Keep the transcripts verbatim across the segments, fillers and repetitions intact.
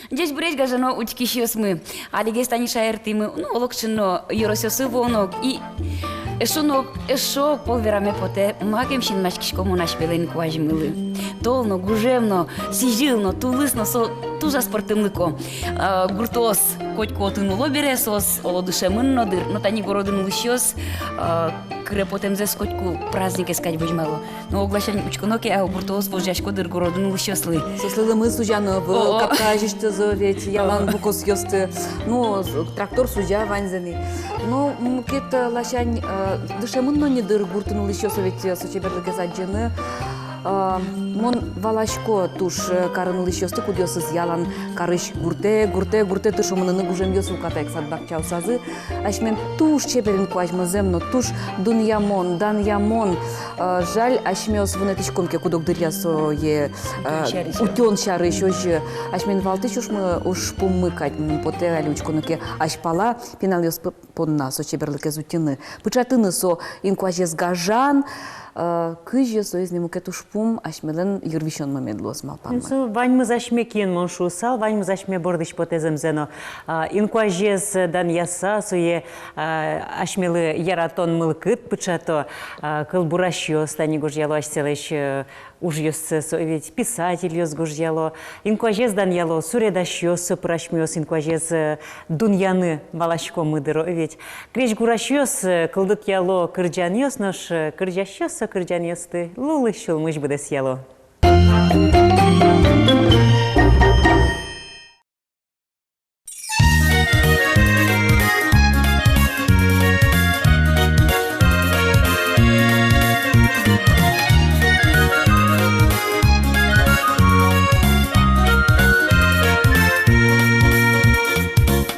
Ӟечбуресь, гажано учкисьёсмы! Алигес тани шаертӥмы, ну, олокыӵе но ёросъёсы вуоно ик, и эшшо но, эшшо ик пол вераме потэ, макем синмаськиськом мон асьмелэн инкуазьмылы. Тол но, гужем но, сӥзьыл но, тулыс но — со туж аспӧртэмлыко. А, гуртоос котьку отын уло бере, соос, оло, дышемын но дыр, но тани городын улӥсьёс, а, кыре потэмзэс котьку праздникез кадь возьмало. Но огласянь учконо ке, а, гуртоос вожъясько дыр городын улӥсьёслы. Соослы лымы сузяно ӧвӧл, о-о, капка азьысьтызы ведь ялан, о-о, букосъёсты. Ну, с-, трактор сузя ваньзэ ни. Но мукет, э, ласянь, э, дышемын но ни дыр гуртын улӥсьёс ведь, э, со чеберлыкез адӟыны. Э, мон валасько туж, э, карын улӥсьёсты, кудъёсыз ялан карысь гуртэ, гуртэ, гуртэ тыршо мыныны гужемъёс уката ик сад-бакчаосазы. Асьмелэн туж чебер инкуазьмы, зэм но, туж дунъямон, данъямон. Э, жаль, асьмеос вунэтӥськом ке куд-ог дыръя сое, э, утён сярысь, утён сярысь, озьы. Асьмелэн валтӥсь ужмы, ужпуммы кадь, м, потэ али учконо ке азьпала пиналъёс п-, понна со чеберлыкез утьыны, пыӵатыны со инкуазез гажан, э, кызьы соиз ни мукет ужпум, асьмелэн йырвисёнмы мед луоз, малпанмы. Ну, со ваньмыз асьме киын, мон шуысал, ваньмыз асьме бордысь потэ зэмзэ но. А, инкуазез данъяса, сое, а, асьмелы яратон мылкыд пыӵато, а, кылбурасьёс тани гожъяло асьсэлэсь, э, ужъёссэс, со ведь писательёс гожъяло, инкуазез данъяло суредасьёс, со пыр асьмеос инкуазез, э, дунъяны валаськомы дыр, о ведь. Крезьгурасьёс, э, кылдытъяло кырӟанъёс, нош, э, кырӟасьёс со кырӟанъёсты лулы сюлмысь быдэсъяло.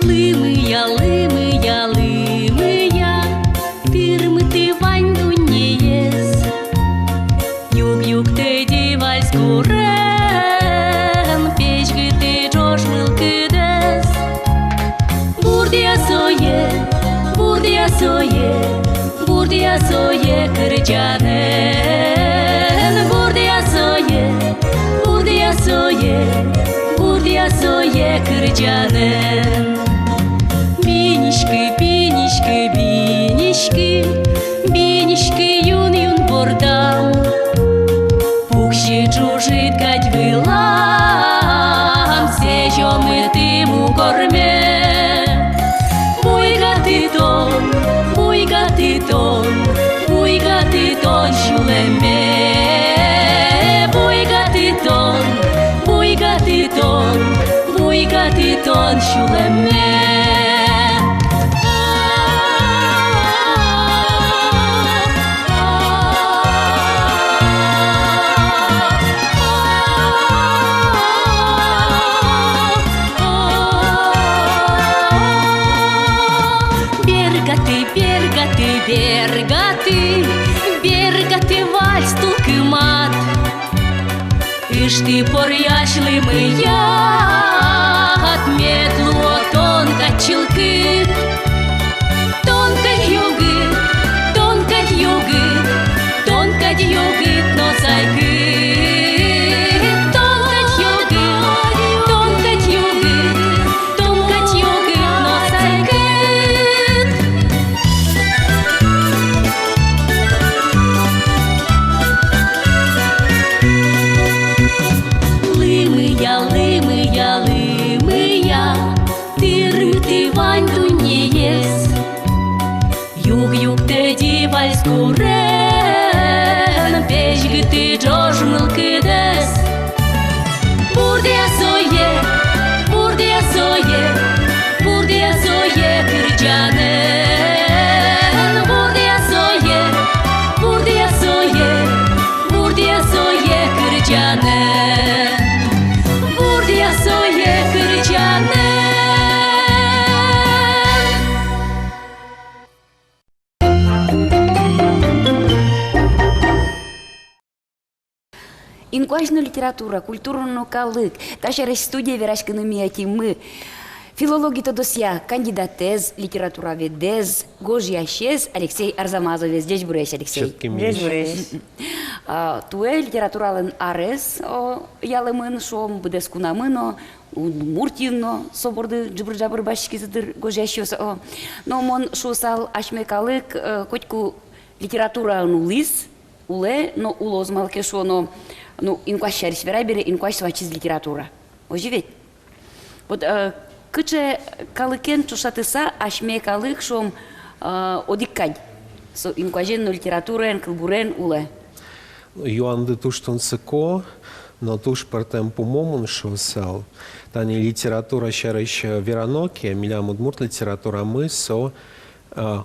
Лымыя, лымыя, лымыя, тырмыты вань дуннеез. Юг-югтэ дивальс гурен, пезьгыты ӝож мылкыдэз. Бурдъя сое, бурдъя сое, бурдъя сое кырӟанэн. Бурдъя сое, бурдъя сое, бурдъя сое кырӟанэн. Биниськы, биниськы, биниськы, биниськы юн-юн бордам. Пуксьы ӝужыт кадь вылам, сӥзёмыты мугорме. Буйгаты тон, буйгаты тон, буйгаты тон сюлэмме. Буйгаты тон, буйгаты тон, буйгаты тон сюлэмме. Бергаты, бергаты, бергаты, бергаты вальс тулкымад. Ышты поръясь лымыяд, мед луо тон кадь чылкыт. Тон кадь югыт, тон кадь югыт, тон кадь югыт но сайкыт. Тон кадь югыт, тон кадь югыт, тон кадь югыт но сайкыт. Лымыя, лымыя, лымыя, тырмыты вань дуннеез. Юг-югтэ дивальс гурен, пезьгыты ӝож мылкыдэз. Бурдъя сое, бурдъя сое, бурдъя сое кырӟанэн. Бурдъя сое, бурдъя сое, бурдъя сое кырӟанэн. Бурдъя сое кырӟанэн. Инкуазь но литература, культура но калык. Та сярысь студие вераськыны ми ӧтимы филологи тодосъя кандидатэз, литературоведэз, гожъясез Алексей Арзамазовез. Ӟечбуресь, Алексей. Чырткемесь. Ӟечбуресь. А, туэ литературалэн арез, о, ялэмын, шуом, быдэс кунамы но, Удмуртиын но со борды ӝыбыр-ӝабыр басьтӥськизы дыр гожъясьёс, о. Но мон шуысал, асьме калык, э, котьку литератураын улӥз, улэ но улоз, малы ке шуоно, ну, инкуазь сярысь верай бере, инкуазь со ачиз литература. Озьы ведь? Вот, э, кыӵе калыкен ӵошатыса асьме калык, шуом, э, одӥг кадь со инкуазен но литератураен, кылбурен улэ? Юанды туж тунсыко, но туж пӧртэм пумо, мон шуысал. Тани литература сярысь, э, верано ке, милям удмурт литературамы со, э,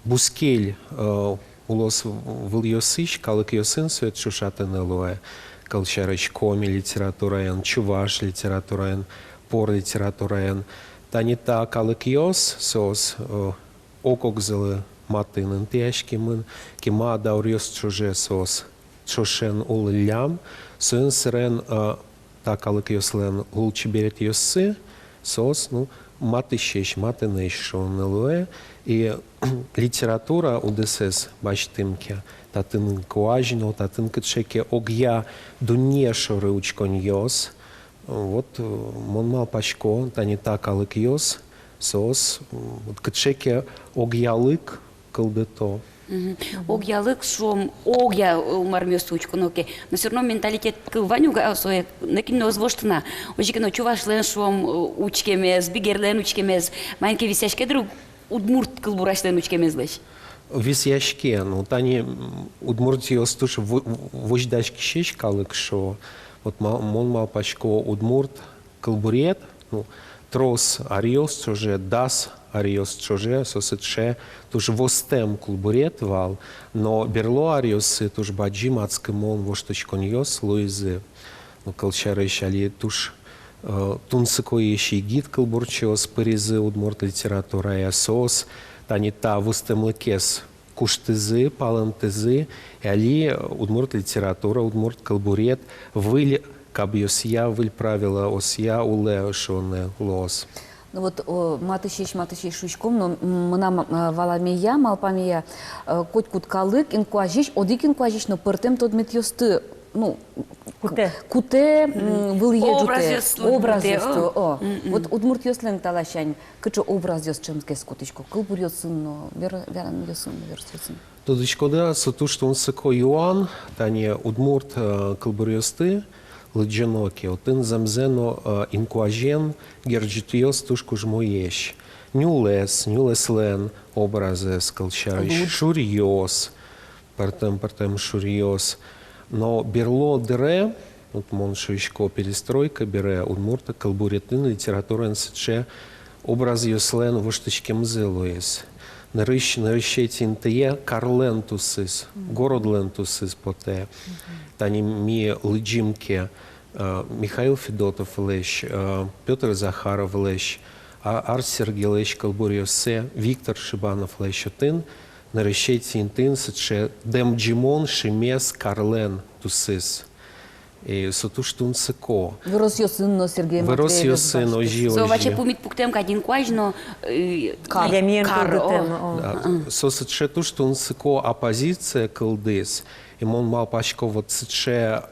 бускель, э, улосвылъёсысь калыкъёсын сое ӵошатыны луэ. Кылсярысь, коми литератураен, чуваш литератураен, пор литератураен. Тани та калыкъёс, соос, э, ог-огзылы матын интыяськемын, кема дауръёс ӵоже соос ӵошен улӥллям, соин сэрен, э, та калыкъёслэн лулчеберетъёссы, соос, ну, матысесь, матынэсь шуыны луэ. И литература удысэз басьтӥм ке, татын инкуазь но, татын кыӵе ке огъя дунне шоры учконъёс. Вот, э, мон малпасько, тани та калыкъёс, соос, м, вот кыӵе ке огъялык кылдыто. Мгм. Огъялык, шуом, огъя, э, мармес учконо ке. Но всё равно менталитет кыл вань ук, а, сое нокин но ӧз вошты на. Озьы ке но чувашлэн, шуом, э, учкемез, бигерлэн учкемез, маин ке висъяське дыр удмурт кылбурасьлэн учкемезлэсь. Висъяське, ну, тани, м, удмуртъёс туж в-, возьдаськисесь калык, шуо. Вот ма-, мон малпасько, удмурт кылбурет, ну, трос аръёс ӵоже, дас аръёс ӵоже, со сыӵе туж востэм кылбурет вал, но берло аръёсы туж бадӟым адскымон воштӥськонъёс луизы. Ну, кылсярысь, али туж, э, тунсыкоесь егит кылбурчиос пыризы удмурт литературае, соос тани та востэмлыкез куштӥзы, палэнтӥзы, и али удмурт литература, удмурт кылбурет выль кабъёсъя, выль правилаосъя улэ шуыны луоз. Ну вот, о, матысесь, матысесь шуиськом, но, м, мынам, э, валамея, малпамея, э, котькуд калык инкуазесь, одӥг инкуазесь но пӧртэм тодметъёсты, ну, кутэ, кутэ, м, вылӥе ӝутэ. Образъёсты, образъёсты, о. О. Мгм. Вот удмуртъёслэн та ласянь кыӵе образъёс ӵемгес кутӥсько кылбуръёсын но, вер-, веранъёсын но, веросъёсын? Тодӥськоды-а, со туж тунсыко юан. Тани удмурт, э, кылбуръёсты лыдӟоно ке, отын зэмзэ но, э, инкуазен герӟетъёс туж кужмоесь. Нюлэс, нюлэслэн образэз, кылсярысь, шуръёс, пӧртэм-пӧртэм шуръёс. Но берло дыре, вот мон шуисько, перестройка бере, удмурт кылбуретын, литератураын сыӵе образъёслэн воштӥськемзы луиз. Нырысь, нырысетӥ интые карлэн тусыз, мгм, городлэн тусыз потэ. Мгм. Тани ми лыдӟим ке, э, Михаил Федотовлэсь, э, Пётр Захаровлэсь, а-, Ар-Сергелэсь кылбуръёссэ, Виктор Шибановлэсь, отын нырысетӥ интыын сыӵе дэмӟымон шимес карлэн тусыз. И со туж тунсыко. Веросъёсын но, Сергей Матвеевез, веросъёсын, озьы, озьы. Со ваче пумит пуктэм кадь инкуазь но, э, кар. Адямиен кар, кылдытэм, о. О. Да. Мгм. Со сыӵе туж тунсыко оппозиция кылдӥз. И мон малпасько, вот сыӵе,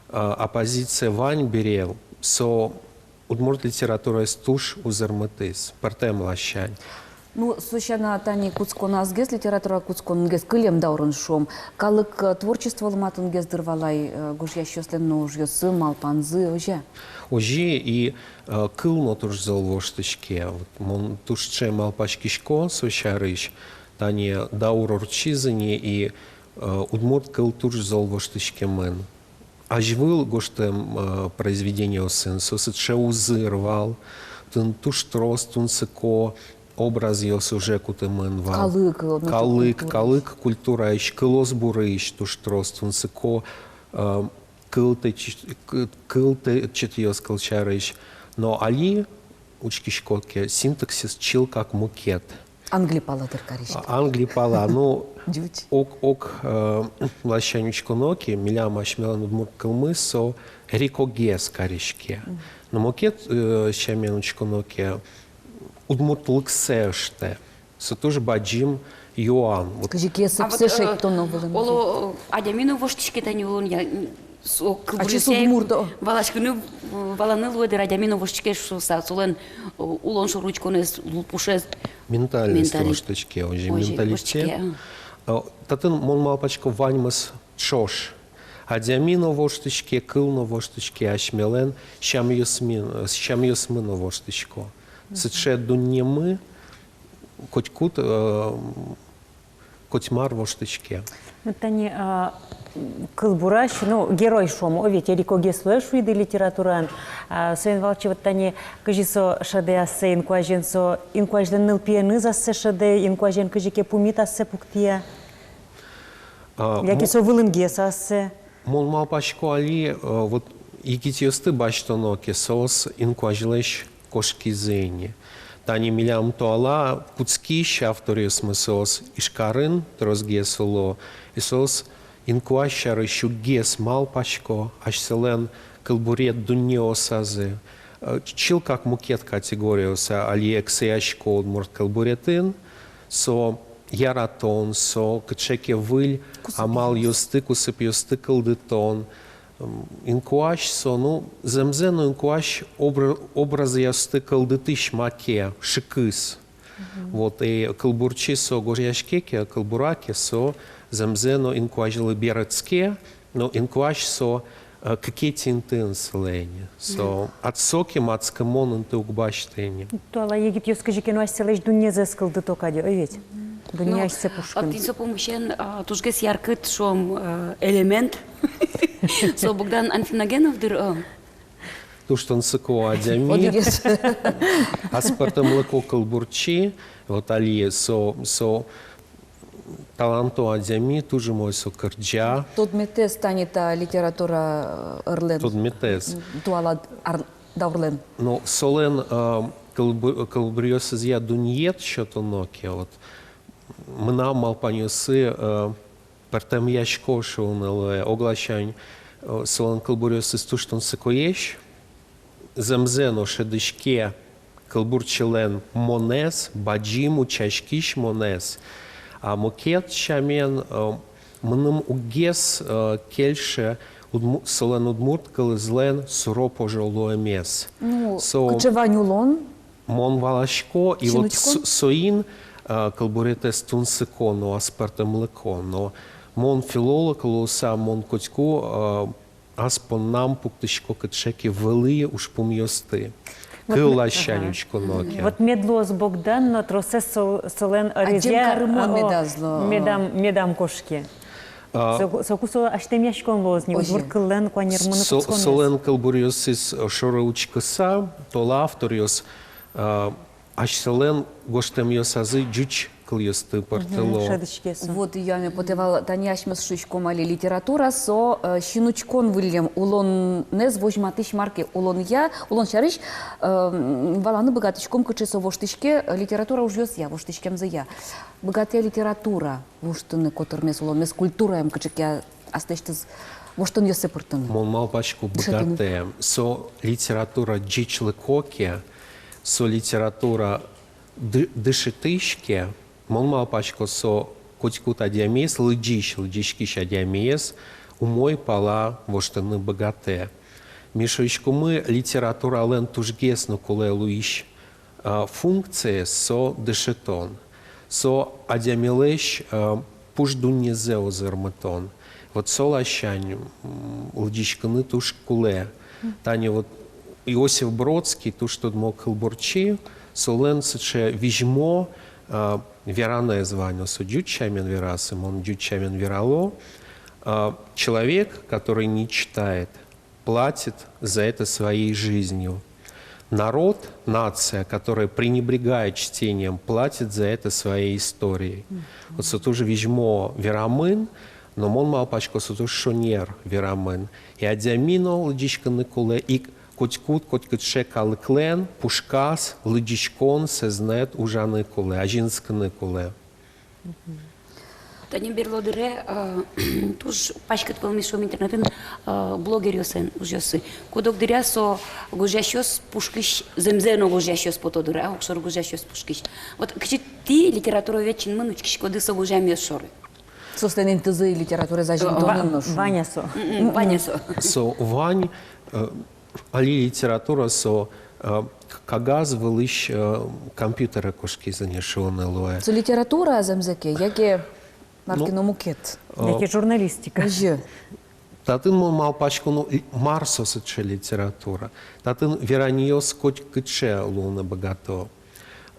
э, оппозиция вань бере, со удмурт литератураез туж узырмытӥз, пӧртэм ласянь. Ну, со сяна, тани кутсконазгес, литература кутсконгес, кылем даурын, шуом, калык, э, творчестволы матынгес дыр вал ай, э, гожъясьёслэн но ужъёссы, малпанзы, озьы-а? Озьы, и, э, кыл но туж зол воштӥське. Вот мон туж ӵем малпаськисько со сярысь, тани даур ортчиз ини, и, э, удмурт кыл туж зол воштӥськемын. Азьвыл гожтэм, э, произведениосын со сыӵе узыр вал, отын туж трос тунсыко образъёс уже кутэмын вал. Калык, э, калык, культураысь, калык культураысь, кылосбурысь туж трос тунсыко, э, кылтэ-, к-, кылтэтчытъёс, кылсярысь. Но али учкиськод ке, синтаксис чылкак мукет. Англи пала дыр кариське. А, англи пала, ну, ӟуч. Ог, ог, э, ласянь учконо ке, милям асьмелэн удмурт кылмы со эрикогес кариське. Мгм. Но мукет, э, сямен учконо ке, удмуртлыксэ ыштэ. Со туж бадӟым Юан. Вот. Кызьы ке сыпсэ шедьтоно вылын. Оло, адями но воштӥське тани улонъя, со кылбуръёсъя. Ачиз удмурт, о. Валаськыны, валаны луэ дыр, адями но воштӥське шуыса, солэн, э, улон шоры учконэз, лулпушез. Ментальность. Менталит-, воштӥське, озьы, озьы, менталитет воштӥське, а. Э, татын, мон малпасько, ваньмыз ӵош. Адями но воштӥське, кыл но воштӥське, асьмелэн сямъёсмы, сямъёсмы но воштӥсько. Мгм. Сыӵе дуннемы котькуд, э, котьмар воштӥське. Вот тани, а, кылбурась, ну, герой шуом, о, ведь эрикогес луэ шуиды литератураын. А, соин валче вот тани кызьы со шӧдэ ассэ инкуазен, со инкуазьлэн нылпиеныз ассэ шӧдэ, инкуазен кызьы ке пумит ассэ пуктӥ-а? А, яке мо-, со вылынгес ассэ? Мон малпасько, али, э, вот егитъёсты басьтоно ке, соос инкуазьлэсь кошкизы ини. Тани милям туала кутскись авторъёсмы, соос Ижкарын тросгес уло, и соос инкуазь сярысь уггес малпасько, асьсэлэн кылбурет дуннеосазы. Э, чылкак мукет категориосы али эксэясько удмурт кылбуретын, со яратон, со кыӵе ке выль амалъёсты, кусыпъёсты кылдытон. М, инкуазь со, ну, зэмзэ но инкуазь обра-, образъёсты кылдытӥсь маке, шыкыс. Мгм. Вот, и кылбурчи со гожъяське ке, кылбура ке, со зэмзэ но инкуазьлы берытске, но инкуазь со, э, кыкетӥ интыын сылэ ини. Со, мгм, ад-, сокем адскымон инты уг басьты ини. Туала егитъёс кызьы ке но асьсэлэсь дуннезэс кылдыто кадь, ой ведь? Мгм. Дунне асьсэ пушкын. Ну, а, тӥни со пумысен, а, тужгес яркыт, шуом, э, элемент. Со Богдан Анфиногенов дыр, э, Туж тунсыко адями. Одӥгез. Аспӧртэмлыко кылбурчи, вот али со, со таланто адями, туж умой со кырӟа. Тодметэз тани та литература, э, ӧрлэн. Тодметэз. Туала ар-, даурлэн. Но солэн, э, кылбу-, кылбуръёсызъя дунъет сётоно ке, вот, мынам малпанъёсы, э, пӧртэмъясько шуыны луэ, огласянь, э, солэн кылбуръёсыз туж тунсыкоесь, зэмзэ но шӧдӥське кылбурчилэн монэз, бадӟым утчаськись монэз. А мукет сямен, э, мыным уггес, э, кельше удму-, солэн удмурт кылызлэн суро-пожо луэмез. Ну, со кыӵе вань улон, Мон валасько, и вот с-, синучкон? Соин, а, кылбуретэз тунсыко но, аспӧртэмлыко но. Мон филолог луыса, мон котьку, а, ас поннам пуктӥсько кыӵе ке вылӥ ужпумъёсты. Вот кыл ме-, ласянь, ага, учконо ке. Вот мед луоз Богдан но тросэз со-, солэн ӧрезъя, адӟем карымон, а, о, медаз луо, медам, медам кошке. А, со-, соку со азьтэмъяськон луоз ни, озьы, удмурт кыллэн куанермыны со-, кутсконэз. Солэн кылбуръёсыз шоры учкыса, тола авторъёс, а, асьсэлэн гожтэмъёсазы ӟуч кылъёсты пыртыло. Мгм, шӧдӥське со. Вот, яме потэ вал, тани асьмеос шуиськом али, литература со, э, синучкон выллем, улонэз возьматӥсь мар ке, улонъя, улон сярысь, э, м, валаны быгатӥськом, кыӵе со воштӥське, э, литература ужъёсъя, воштӥськемзыя. Быгатэ-а литература воштыны котырмес улонмес, культураен кыӵе ке аслэсьтыз воштонъёссэ пыртыны? Мон малпасько, дышетыны. Быгатэ. Со литература ӟечлыко ке, со литература ды-, дышетӥсь ке, мон малпасько, со котькуд адямиез, лыдӟись, лыдӟиськись адямиез умой пала воштыны быгатэ. Ми шуиськомы, литературалэн тужгес но кулэ луись а, функциез со дышетон. Со адямилэсь, а, пуш дуннезэ озырмытон. Вот со ласянь, м, лыдӟиськыны туж кулэ. Мгм. Тани вот Иосиф Бродский, туж тодмо кылбурчи, солэн сыӵе визьмо, а, веранэз вань, со ӟуч сямен вераз, мон ӟуч сямен верало. А, человек, который не читает, платит за это своей жизнью. Народ, нация, которая пренебрегает чтением, платит за это своей историей. Мгм. Вот со туж визьмо верамын, но мон малпасько, со туж шонер верамын. И адями но лыдӟиськыны кулэ, и котькуд, котькыӵе калыклэн пушказ лыдӟиськон, сэзнэт ужаны кулэ, азинскыны кулэ. Мгм. Тани берло дыре, э, туж паськыт вӧлмиз, шуом, интернетын, э, блогеръёслэн ужъёссы. Куд-ог дыръя со гожъясьёс пушкысь зэмзэ но гожъясьёс пото дыр, а, огшоры гожъясьёс пушкысь. Вот кызьы тӥ, литературовед синмын, учкиськоды со гожъямъёс шоры? Соослэн интызы литератураез азинтонын но, шуом. Вань-а со? М-м, вань-а со? Со вань, э, али литература со, э, к-, кагаз вылысь, э, компьютере кошкиз ини, шуыны луэ. Со литература зэмзэ ке, яке мар ке но мукет? Ну, э, яке журналистика. Озьы. Татын мон малпасько, ну, и мар со сыӵе литература. Татын веранъёс котькыӵе луыны быгато.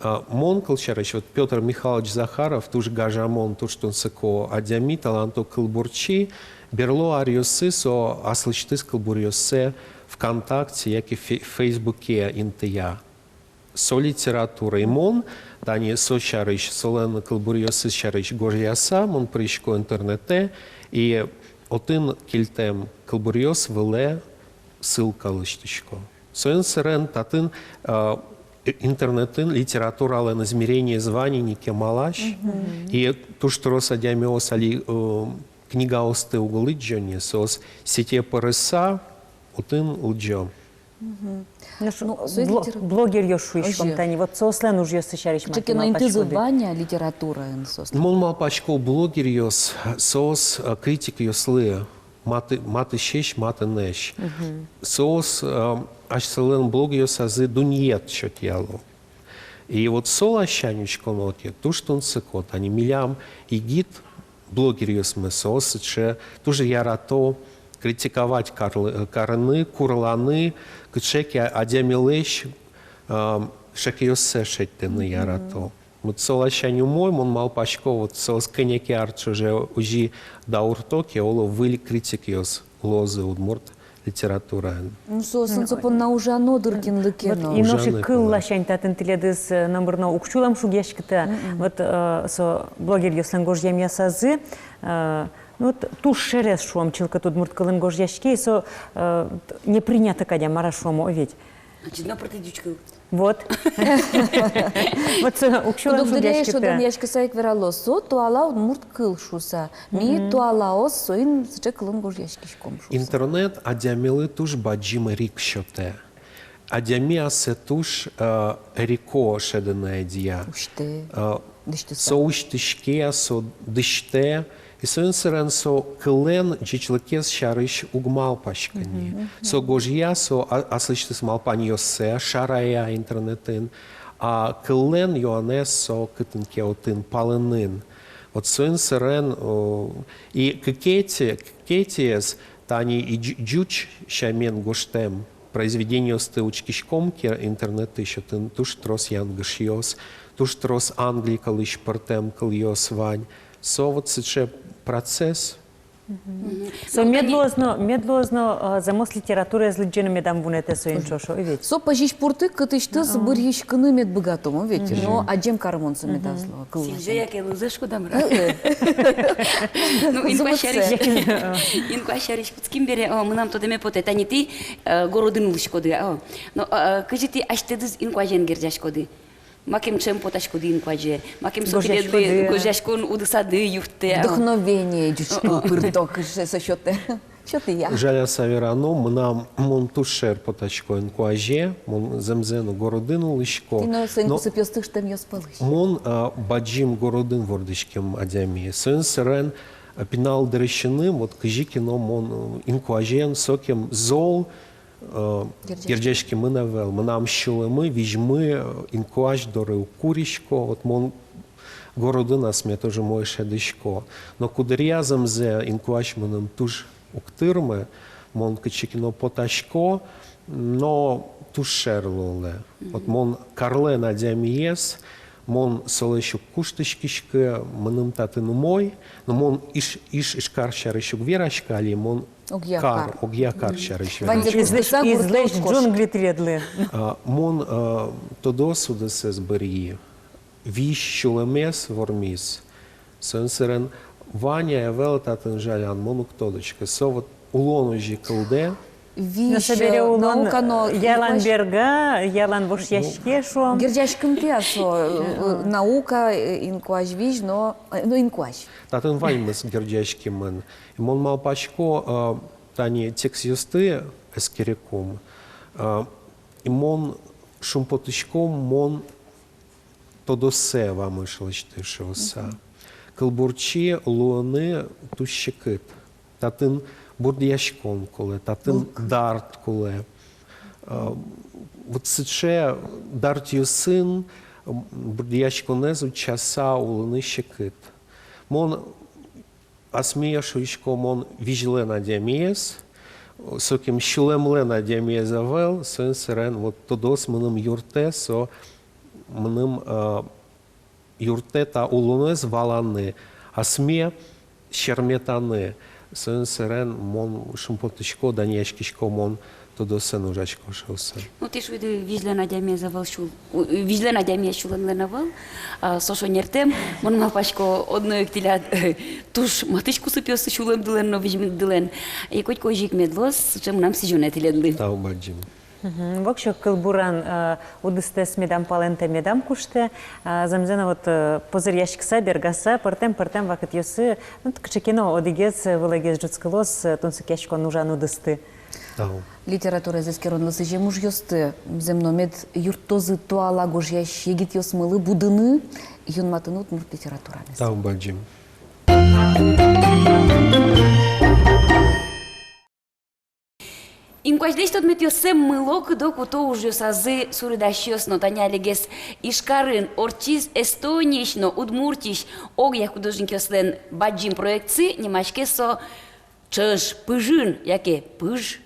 А, мон, кылсярысь, вот Пётр Михайлович Захаров, туж гажамон, туж тунсыко адями, таланто кылбурчи, берло аръёсы со аслэсьтыз кылбуръёссэ ВКонтакте яке Фе-, Фейсбуке интыя. Со литература. И мон тани со сярысь, солэн кылбуръёсыз сярысь гожъяса, мон пырисько интернетэ, и отын кельтэм кылбуръёс вылэ ссылка лэсьтӥсько. Соин сэрен татын, а, и-, интернетын литературалэн измерениез вань ини кемалась. Мгм. И туж трос адямиос али, э, книгаосты уг лыдӟо ни, соос сете пырыса отын лыдӟо. Мгм. Ну, ш-, ну, со бло-, литера-, блогеръёс шуиськом, озьы, тани, вот соослэн ужъёссы сярысь мар ке но малпаськоды? Кыӵе ке но интызы вань-а литератураын соослэн? Мон малпасько, блогеръёс, соос, э, критикъёслы маты-, матысесь, матынэсь. Мгм. Соос, э, асьсэлэн блогъёсазы дунъет сётъяло. И вот со ласянь учконо ке, туж тунсыко, тани милям егит блогеръёсмы, соос сыӵе туж ярато критиковать карлы-, карыны, курланы, кыӵе ке адямилэсь, э, шекъёссэ шедьтыны ярато. Мгм. Вот со ласянь умой, мон малпасько, вот соос кӧня ке ар ӵоже озьы даурто ке, оло, выль критикъёс луозы удмурт литератураын. Ну, соосын со понна ужано дыр кинлы ке но. Вот, и нош ик кыл ласянь татын тӥледыз, э, номыр но уг сюлэмшугъяськы та. Мгм. Вот, э, со блогеръёслэн гожъямъёсазы, э, ну, вот туж шерез, шуом, чылкыт удмурт кылын гожъяське, и со, э, не принято кадь, мар-а шуом, о ведь. Значит, на протыдючкыл. Вот. Вот со уг сюлэмшугъяськы та. Куддыръя шӧдонъяськыса ик верало: со туала удмурт кыл шуса. Ми туалаос соин сыӵе кылын гожъяськиськом шуса. Интернет адямилы туж бадӟым эрик сётэ. Адями ассэ туж, э, эрико шӧдыны ӧдъя. Усьтэ. Э, дӥсьтыса. Со усьтӥське, со дӥсьтэ. И соин сэрен со кыллэн ӟечлыкез сярысь уг малпаськы ни. Мгм. Со гожъя, со а-, аслэсьтыз малпанъёссэ шарая интернетын, а кыллэн юанэз со кытын ке отын, палэнын. Вот соин сэрен, о, и кыкетӥ, кыкетӥез, тани и ӟу-, ӟуч сямен гожтэм произведениосты учкиськом ке интернетысь, отын туж трос янгышъёс, туж трос англи кылысь пыртэм кылъёс вань. Со вот сыӵе процесс. Мгм. Со мед луоз но, мед луоз но, а, зэмос литератураез лыдӟыны медам вунэтэ соин ӵош, о ведь. Со пӧзись пуртык, кытысь тысь быръиськыны мед быгатом, о ведь. Мгм. Но адӟем карымон со медаз луы, кылласянь. Сӥзьыяк луоз, шуод-а, мар-а? Ну, инкуазь сярысь. Инкуазь сярысь кутским бере, о, мынам тодэме потэ, тани тӥ, э, городын улӥськоды, о. Но, э, кызьы тӥ асьтэдыз инкуазен герӟаськоды? Макем ӵем потаськоды инкуазе, макем со тӥледлы гожъяськон удысады юрттэ. Вдохновение ӟуч кыл пыртэ, кыӵе со сётэ. Сётэ-а? Жаляса верано, мынам, мон туж шер потасько инкуазе, мон зэмзэ но городын улӥсько. Тӥ но соин кусыпъёсты ыштэмъёс пӧлысь. Мон, а, бадӟым городын вордӥськем адями. Соин сэрен, а, пинал дырысеным, вот кызьы ке но мон, э, инкуазен сокем зол, э, герӟаськемын ӧвӧл. Мынам сюлэмы, визьмы, э, инкуазь доры уг курисько, вот мон городын асме тоже умой шӧдӥсько. Но куддыръя зэмзэ инкуазь мыным туж уг тырмы, мон кытчы ке но потасько, но туж шер луылэ. Вот мон карлэн адямиез, мон солэсь уг куштӥськиськы, мыным татын умой, но мон Иж-, Иж-, Ижкар сярысь уг вераськы али, мон Огъя кар, кар. Огъя кар сярысь верасько. Излэсь, излэсь ӝунгли тӥледлы. А, мон, а, тодос удысэз быръи, визь сюлэмез вормиз. Соин сэрен вань-а, ӧвӧл-а татын жалян, мон уг тодӥськы. Со вот улон озьы кылдэ, Визь, но собере, э, улон наука но ялан инкуазь берга, ялан вошъяське, шуом. Герӟаськымтэ-а со, э, наука, э, инкуазь визь но, э, но инкуазь. Татын ваньмыз герӟаськемын. И мон малпасько, э, тани текстъёсты эскерыкум, э, и мон шумпотӥсько, мон тодосэ вамыш лэсьтӥ шуыса. Мгм. Кылбурчи луыны туж секыт. Татын бурдъяськон кулэ, татын, мгм, дарт кулэ. Э, вот сыӵе дартъёсын, м, бурдъяськонэз утчаса улыны секыт. Мон асме шуисько, мон визьлэн адямиез, сокем сюлэмлэн адямиез ӧвӧл, соин сэрен вот тодос мыным юрттэ, со мыным, э, юрттэ та улонэз валаны, асме серметаны. Соин сэрен мон шумпотӥсько, данъяськисько, мон тодосэн ужасько шуыса. Ну, тӥ шуиды, визьлэн адямиез ӧвӧл сюл-, у, визьлэн адямиез сюлэмлэн ӧвӧл, а, со шонертэм, мон малпасько, одно ик тӥляд, э, туж матысь кусыпъёсты сюлэмдылэн но визьмыддылэн. И котьку озьы ик мед луоз сыӵе мынам сӥзёнэ тӥледлы. Тау бадӟым. Мгм. Воксё кылбуран, э, удыстэс медам палэнтэ, медам куштэ, а, зэмзэ но вот, э, позыръяськыса, бергаса, пӧртэм-пӧртэм вакытъёсы, ну, кыӵе ке но одӥгез, э, вылэгез ӝутскылоз, э, тунсыкъяськон ужан удысты. Тау. Литератураез эскеронлы сӥзем ужъёсты, зэм но, мед юрттозы туала гожъясь егитъёсмылы будыны, юнматыны удмурт литературамес. Тау бадӟым. Инкуазьлэсь тодметъёссэ мыло-кыдо куто ужъёсазы суредасьёс но. Тани алигес Ижкарын ортчиз Эстониысь но Удмуртиысь огъя художникъёслэн бадӟым проектсы, нимаське со «Ӵӧж пыжын» яке «Пыж».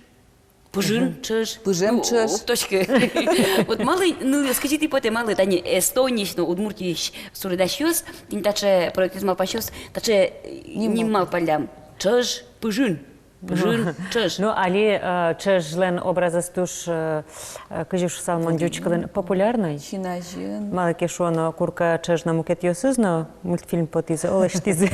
Пыжын, мгм, ӵӧж. Пыжен, ну, ӵӧж. Уг тодӥськы. Вот малы, нылъёс, кызьы тӥ потэ, малы тани Эстониысь но Удмуртиысь суредасьёс, тӥни таӵе проектэз малпасьёс, таӵе ним, ним малпаллям. Ӵӧж пыжын. Пыжын ӵӧж. Ну, али, э, ӵӧжлэн образэз туж, э, э, кызьы шуысал мон ӟуч кылын, популярной. Син азьын. Малы ке шуоно, курка ӵӧж но мукетъёсыз но мультфильм потӥзы, оло, лэсьтӥзы.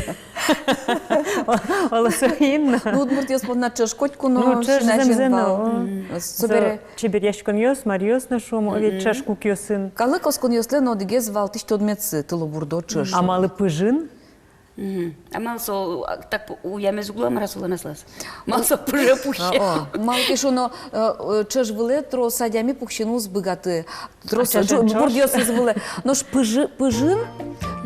Оло, соин но. Ну, удмуртъёс понна ӵӧж котьку но, ну, ӵӧж син азьын зэмзэ но вал. Мгм. Собере со чеберъяськонъёс, маръёс но, шуом, ведь, мгм, ӵӧж кукъёсын. Калык осконъёслэн одӥгез валтӥсь тодметсы — тылобурдо ӵӧж. А малы пыжын? Мгм. А малы со, а, так уямез уг луы, мар-а, солэн аслаз? Малы со пыже пуксе? А, о. Малы ке шуоно, э, э, ӵӧж вылэ трос адями пуксьыны уз быгаты. Трос, а, ӵӧ-, ӵӧ-, бурдъёсыз вылэ. Нош пыжы-, пыжын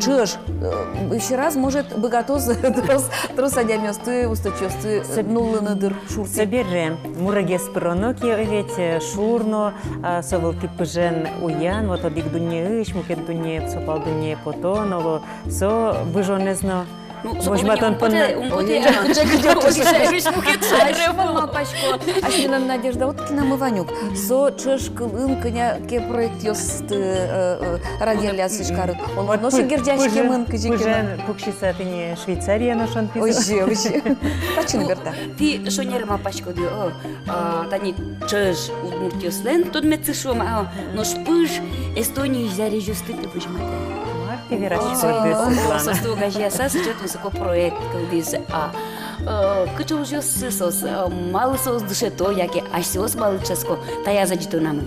ӵӧж, э, сьӧраз, может, быгатоз трос, трос адямиосты, усточиосты, э, нуллыны дыр шуртэ. Собере мурегес пыроно ке, ведь, э, шур но, а, со вылтӥ пыжен уян, вот одӥг дуннеысь мукет дуннее, со пал дуннее потон, оло, со выжонэз но. Ну, со возьматон понна. Ум потэ, ум потэ. Ой, ой, ой. Озьы, озьы, озьы, озьы. Малпасько, асьмелэн Надежда Уткинамы вань ук. Со ӵӧж кылын кӧня ке проектъёсты, э, э, радъялляз Ижкарын. Оло, нош герӟаськемын кызьы ке но. Пыжен пуксьыса тӥни Швейцарие но шонтӥзы. Озьы, озьы. Таӵе но берта. Тӥ шонер малпаськоды, о, а, тани ӵӧж удмуртъёслэн тодметсы, шуом, а, нош пыж Эстониысь зарезьёсты возьматэ. Мар тӥ вераськоды, Светлана? Соосты огазеяса сыӵе тунсыко проект кылдӥз. А, э, кыӵе ужъёссы соос, э, малы соос дышето, яке асьсэос малы дышетско, таяз адӟытонамы.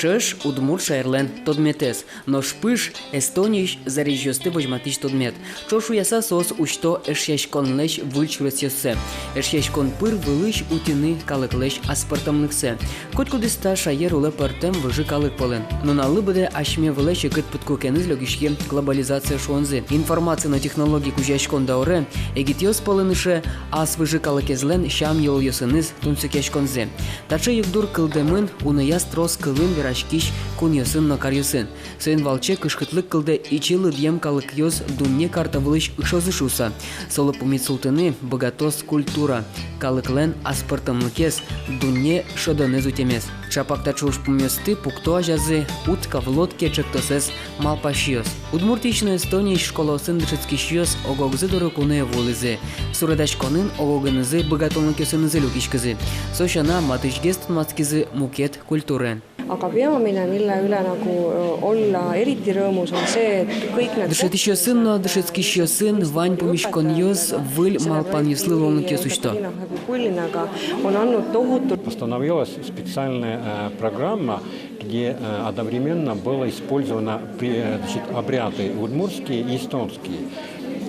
Ӵӧж — удмурт шаерлэн тодметэз, нош пыж — Эстониысь зарезьёсты возьматӥсь тодмет. Ӵош уяса соос усьто эшъяськонлэсь выль сюресъёссэ. Эшъяськон пыр вылысь утьыны калыклэсь аспӧртэмлыксэ. Котькудӥз та шаер улэ пӧртэм выжы калык пӧлын. Нуналлы быдэ асьме вылэ секыт пыдкукеныз лёгиське глобализация шуонзы. Информация но технология кузёяськон даурэ егитъёс пӧлын ыше ас выжы калыкезлэн сям-йылолъёсыныз тунсыкъяськонзы. Таӵе югдур кылдэмын унояз трос кылын вераськись кунъёсын но каръёсын. Соин валче кышкытлык кылдэ ичи лыдъем калыкъёс дунне карта вылысь ышозы шуыса. Солы пумит султыны быгатоз культура, калыклэн аспӧртэмлыкез, дунне шӧдонэз утемез. Чапак таӵе ужпумъёсты пукто азязы «Утка в лодке» ӵектосэз малпасьёс. Удмуртиысь но Эстониысь школаосын дышетскисьёс ог-огзы доры куное вуылӥзы. Суредаськонын ог-огенызы быгатонлыкъёсынызы люкиськизы. Со сяна, матысьгес тодматскизы мукет культураен. Aga peamine, mille üle nagu, ö, olla eriti rõõmus, on see, et kõik need Дышетӥсьёсын но дышетскисьёсын вань пумиськонъёс выль малпанъёслы луонлыкъёс усьто. Tallinna kui Põlvas on andnud tohutult. Постановилась специальная, э, программа, где, э, одновременно было использовано при-, э, значит, обряды удмуртские и эстонские.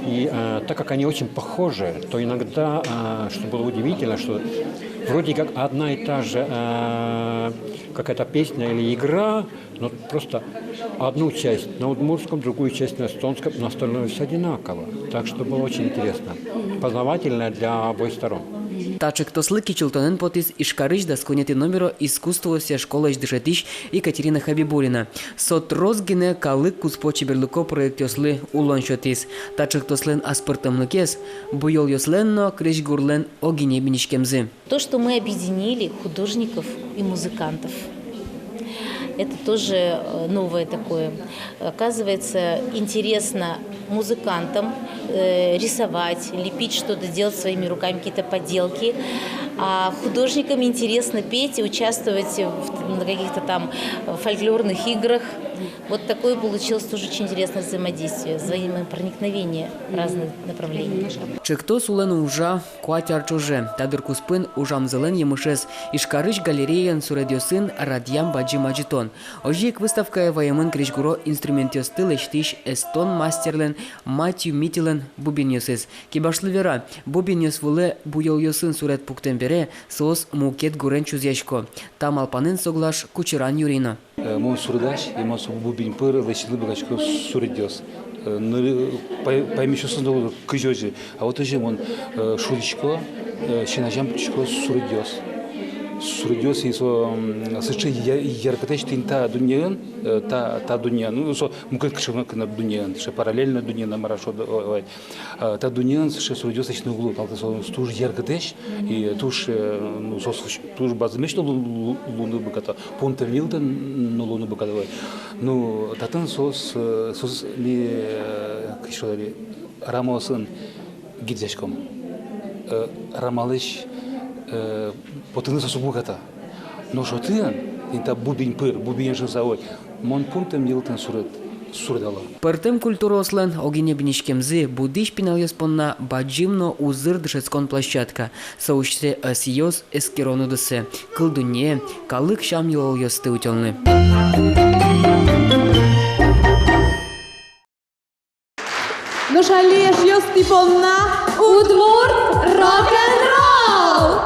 И, э, так как они очень похожи, то иногда, э, что было удивительно, что вроде как одна и та же, э, какая-то песня или игра, но просто одну часть на удмуртском, другую часть на эстонском, но остальное всё одинаково. Так что было очень интересно, познавательно для обоих сторон. Та ӵектослы кичӧлтонэн потӥз Ижкарысь дас куинетӥ номеро искусствоосъя школаысь дышетӥсь Екатерина Хабибуллина. Со трос гинэ калык куспо чеберлыко проектъёслы улон сётӥз. Та ӵектослэн аспӧртэмлыкез — буёлъёслэн но крезьгурлэн огинэ биниськемзы. То, что мы объединили художников и музыкантов, это тоже, э, новое такое. Оказывается, интересно музыкантам, э, рисовать, лепить что-то, делать своими руками какие-то поделки. А художникам интересно петь и участвовать в, на каких-то там, э, фольклорных играх. Вот такое получилось тоже очень интересное взаимодействие, взаимопроникновение разных направлений. Ӵектос улэ но ужа куать ар ӵоже. Та дыр куспын ужамзылэн емышез — Ижкарысь галереяын суредъёсын радъям бадӟым адӟытон. Озьы ик выставкае ваемын крезьгуро инструментъёсты лэсьтӥсь эстон мастерлэн Матью Митилэн бубенъёсыз. Кибашлы вера, бубенъёс вылэ буёлъёсын суред пуктэм бере, соос мукет гурен чузъясько. Та малпанэн соглаш Кучыран Юрий но. Э, мон суредась, и мон со бубен пыр лэсьтыны быгатӥсько суредъёс. Э, но, э, пай-, паймисьёсыз но кызьы озьы. А вот озьы мон, э, шудӥсько, э, син азям пуктӥсько суредъёс. Суредъёс, и со, м, сыӵе я-, яркытэсь тӥни та дуннеын, э, та, та дуннеын, ну, со мукет кыӵе ке но дуннеын, сыӵе параллельной дуннеын, мар-а шуод, ой, ой. А та дуннеын сыӵе суредъёс лэсьтыны уг луы, малы ке шуоно, соос туж яркытэсь, и туж, э, ну, соос туж бадӟымесь но лу-, лу-, луыны быгато, пумтэм йылтэн но луыны быгато вал. Ну, татын соос, э, соос ми, э, кызьы шуод, рамаосын герӟаськом. Э, рамалэсь, э, потыны соос уг быгато. Нош отын, тӥни та бубен пыр, бубен ышемса, ой, мон пумтэм йылтэн суред, суредало. Пӧртэм культураослэн огинэ биниськемзы будӥсь пиналъёс понна бадӟым но узыр дышетскон площадка. Со усьтэ ӧсъёс эскерон удысэ, кыл дуннее, калык сям-йылолъёсты утёнлы. Нош али, эшъёс, тӥ понна удмурт рок-н-ролл!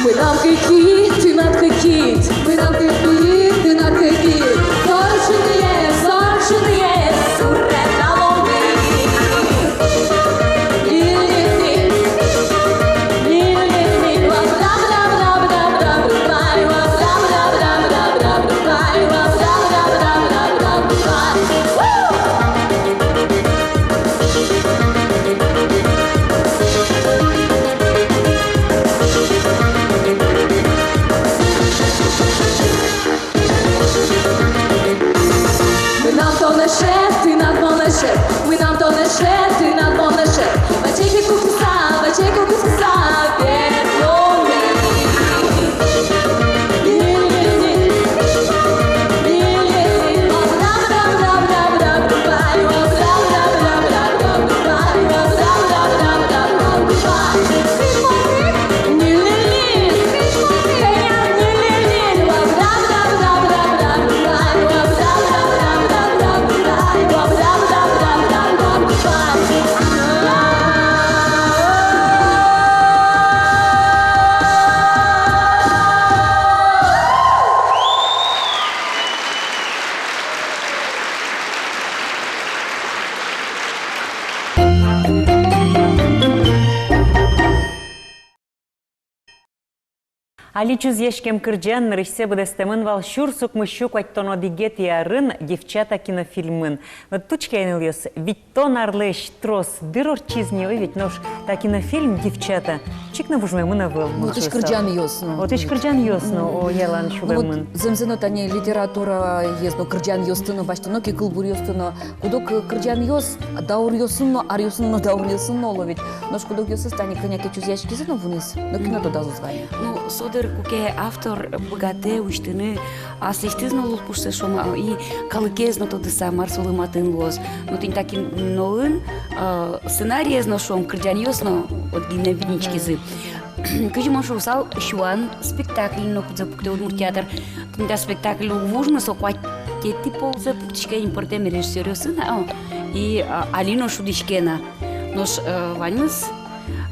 Мынам кыкид, тынад кыкид, мынам кыкид, тынад кыкид. Сорчынъе, сорчынъе, суредалом ми. Мынам тон эше, тынад мон эше, мынам тон эше, тынад мон эше. Ваче ке кутыса, ваче ке кутыса, ветломе. Али чузъяськем кырӟан нырысьсэ быдэстэмын вал сюрс укмыссю куатьтон одӥгетӥ арын «Девчата» кинофильмын. Вот, учке ай, нылъёс, витьтон арлэсь трос дыр ортчиз ни, ой, ведь, нош та кинофильм «Девчата» чик но вужмемын ӧвӧл. Ну, отысь кырӟанъёс но. Отысь кырӟанъёс но, о, ялан сюлэмын. Вот зэмзэ но, тани литератураез но, кырӟанъёсты но, басьтоно ке кылбуръёсты но, куд-ог кырӟанъёс дауръёсын но, аръёсын но, дауръёсын но, оло ведь. Нош куд-огъёсыз тани кӧня ке чузъяськизы но, вунизы но, кино тодазы уз вай ни. Ну, со дыр, куке автор быгатэ усьтыны аслэсьтыз но лулпушсэ, шуом, а, и калыкез но тодыса, мар солы матын луоз. Ну, тӥни та киноын, а, сценариез но, шуом, кырӟанъёс но вот гинэ вынӥськизы. Кызьы мон шуысал, сюан спектакль но, кудзэ пуктэ удмурт театр. Тӥни та спектакль уг вуж ни, со куатетӥ ползэ пуктӥське ини пӧртэм режиссёръёсын, а, и, а, али но шудӥське на. Нош, э, ваньмыз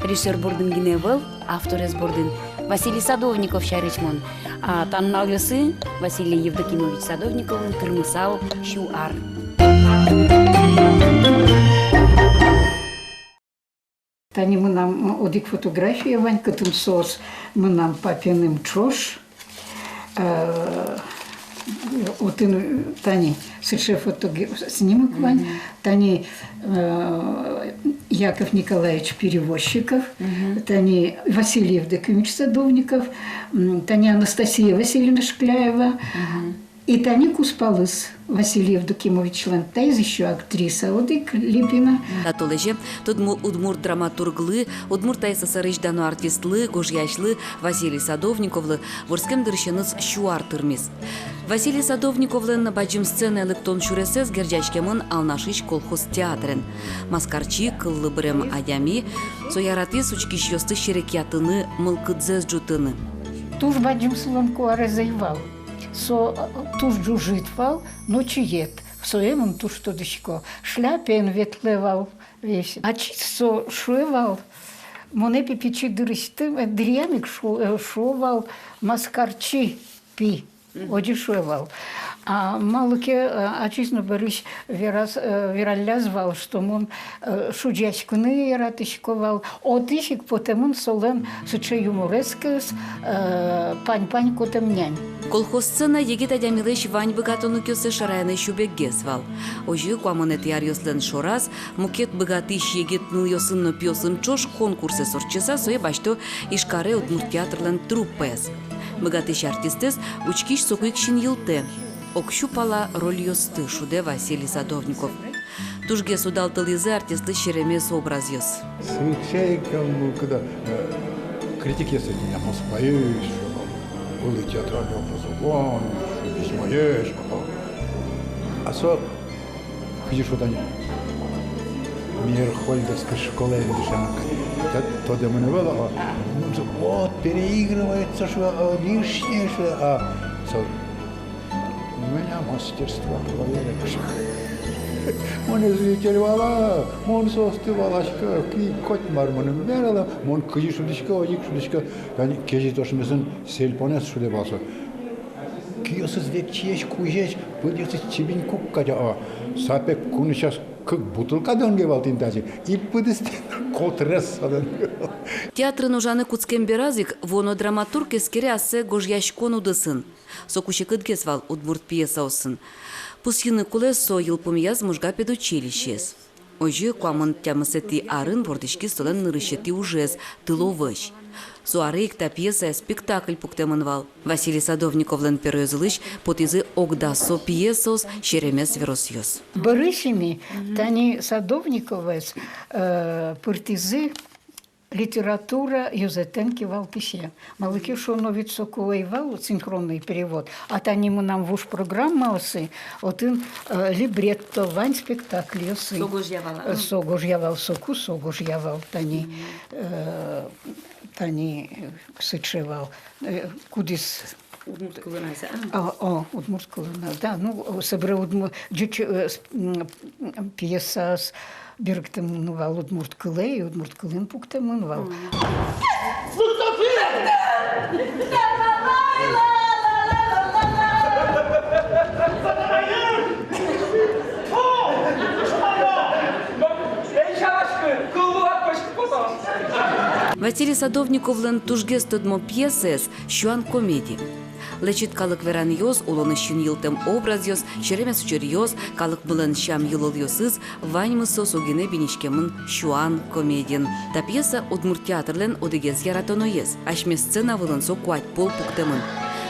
режиссёр бордын гинэ ӧвӧл, авторез бордын. Василий Садовников сярысь мон. А та нуналъёсы Василий Евдокимович Садовниковлы тырмысал сю ар. Тани мынам, м, одӥг фотография вань, кытын соос мынам папеным ӵош. Э, отын, тани, сыӵе фотоге-, снимок вань. Мгм. Тани, э, Яков Николаевич Перевозчиков, мгм, тани Василий Евдокимович Садовников, м, тани Анастасия Васильевна Шкляева. Мгм. И тани кузпалыз Василий Евдокимовичлэн, таиз ещё актриса одӥг, Липина. Та толэзе тодмо удмурт драматурглы, Удмурт АССР-ысь дано артистлы, гожъясьлы Василий Садовниковлы вордскем дырысеныз сю ар тырмиз. Василий Садовниковлэн бадӟым сценае лыктон сюресэз герӟаськемын Алнашысь колхоз театрен. Маскарчи, кыллы бырем адями, со яратӥз учкисьёсты серекъятыны, мылкыдзэс ӝутыны. Туж бадӟым солэн куарез ӧй вал. Со, э, туж ӝужыт вал, но чиед. Сое мон туж тодӥсько. Шляпаен ветлэ вал весь. Ачиз со шуэ вал. Монэ пи-, пичи дырысьтым, э, дыръям ик шу-, э, шуо вал: «Маскарчи пи». Мгм. Озьы шуэ вал. А малы ке, э, ачиз но берысь вераз, э, вералляз вал, что мон, э, шудӟаськыны яратӥсько вал. Отысь ик потэмын солэн сыӵе юморескыз, э, пань-пань котэмнянь. Колхоз сцена егит адямилэсь вань быгатонлыкъёссэ шараяны сюбеггес вал. Озьы куамынэтӥ аръёслэн шораз мукет быгатӥсь егит нылъёсын но пиосын ӵош конкурсэз ортчыса, сое басьто Ижкаре удмурт театрлэн труппаез. Быгатӥсь артистэз учкись соку ик синйылтэ. Ог сю пала рольёсты шудэ Василий Садовников. Тужгес удалтылӥзы артистлы серемес образъёс. Сыӵе ик, э, ну, когда, э, критикъёс, э, Москваысь, э, выль театральный образование, шудӥсь, моеш, а со кызьы шуод ини, Мирхольдовской школаын дышем кадь. Та-, тодэмын ӧвӧл, а, ну, вот, переигрывается, шуо, а, лишнее, шуо, а, со, у меня мастерство, проверь, шуо. Мон зритель вал, а, мон соосты валасько, ки коть мар мыным верало, мон кызьы шудӥсько, озьы ик шудӥсько. Тани кезьыт ошмесын сельпонэз шудэ вал со. Киосыз векчиесь, кузесь, пыдъёсыз чибинь кук кадь, а сапег кунысь ас кык бутылка донге вал тӥни тазьы. И пыдыз тӥни котрес со донге вал. Театрын ужаны кутскем бераз ик вуоно драматург эскере ассэ гожъяськон удысын. Соку секытгес вал удмурт пьесаосын. Пусйыны кулэ, со йылпумъяз Можга педучилищеез. Озьы куамын тямысэтӥ арын вордӥськиз солэн нырысетӥ ужез «Тыловӧсь». Со аре ик та пьесае спектакль пуктэмын вал. Василий Садовниковлэн пероезлэсь потӥзы ог дасо пьесаос, серемес веросъёс. Бӧрысь ини, мгм, тани Садовниковез, э, пыртӥзы литература ёзэтэн кивалтӥсе. Малы ке шуоно, ведь соку ӧй вал синхронный перевод. А тани мынам вуж программаосы, отын, э, либретто вань спектакльёсы. Со гожъя вал, а? Э, со гожъя вал, соку со гожъя вал, тани, мгм, э, тани, э, сыӵе вал, э, кудӥз. Удмурт кылын-а со, а? О, о, удмурт кылын-а, да. Ну, собере удму-, ӟуч, э, с-, м, пьесаос берыктэмын вал удмурт кылэ, и удмурт кылын пуктэмын вал. Мгм. Василий Садовниковлэн тужгес тодмо пьесаез — «Сюан комедия». Лэчыт калык веранъёс, улонысь син йылтэм образъёс, серемес учыръёс, калыкмылэн сям-йылолъёсыз — ваньмыз со со гинэ биниськемын «Сюан комедиын». Та пьеса удмурт театрлэн одӥгез яратоноез. Асьме сцена вылын со куать пол пуктэмын.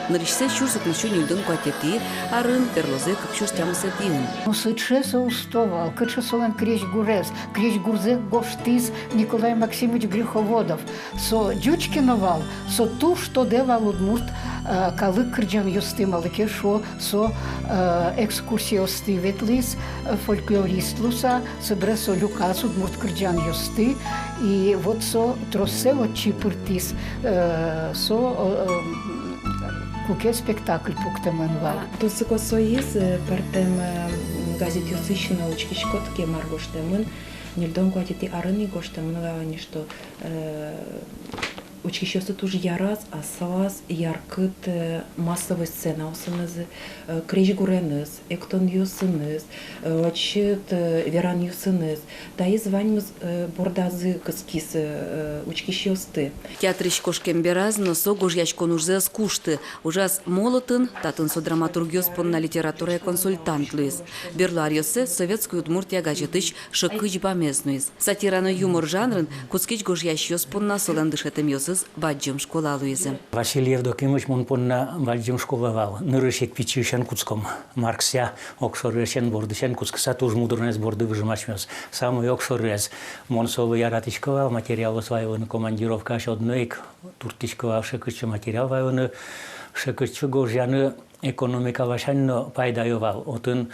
Нырысьсэ сюрс укмыссю ньыльдон куатетӥ арын, берлозэ кык сюрс тямысэтӥын. Но сыӵе со усто вал, кыӵе солэн крезьгурез, крезьгурзэ гожтӥз Николай Максимыч Греховодов. Со ӟуч ке но вал, со туж тодэ вал удмурт, э, калык кырӟанъёсты, малы ке шуо, со, э, экскурсиосты ветлӥз, э, фольклорист луыса, собере со люказ удмурт кырӟанъёсты, и вот со троссэ отчы пыртӥз, э, со, э, э, куке спектакль пуктэмын вал. Тунсыко соиз, э, пӧртэм, э, газетъёсысь но учкиськод ке, мар гожтэмын, ньыльдон куатетӥ арын ик гожтэмын вал ни, что, э, учкисьёсты туж яраз, асьсэлэсь яркыт, э, массовой сценаосынызы, э, крезьгуреныз, эктонъёсыныз, э, ачид, э, веранъёсыныз. Таиз ваньмыз, э, бордазы кыскиз, э, учкисьёсты. Театрысь кошкем бераз но со гожъяськон ужзэ ӧз кушты. Ужаз Молотын, татын со драматургъёс понна литературая консультант луиз. Берло аръёсы «Советской Удмуртия» газетысь шӧкыч бамез нуиз. Сатира но юмор жанрын кутскись гожъясьёс понна солэн дышетэмъёсыз бадӟым школа луизы. Василий Евдокимыч мон понна бадӟым школа вал. Нырысь ик пичиысен кутском. Марксъя, огшорысен, бордысен кутскыса, туж мудронэз борды выжом асьмеос. Самой огшорыез. Мон солы яратӥсько вал материалъёс вайыны, командировкаысь одно ик турттӥсько вал шӧкыт сыӵе материал вайыны, шӧкыт сыӵе гожъяны. Экономика ласянь но пайдаё вал. Отын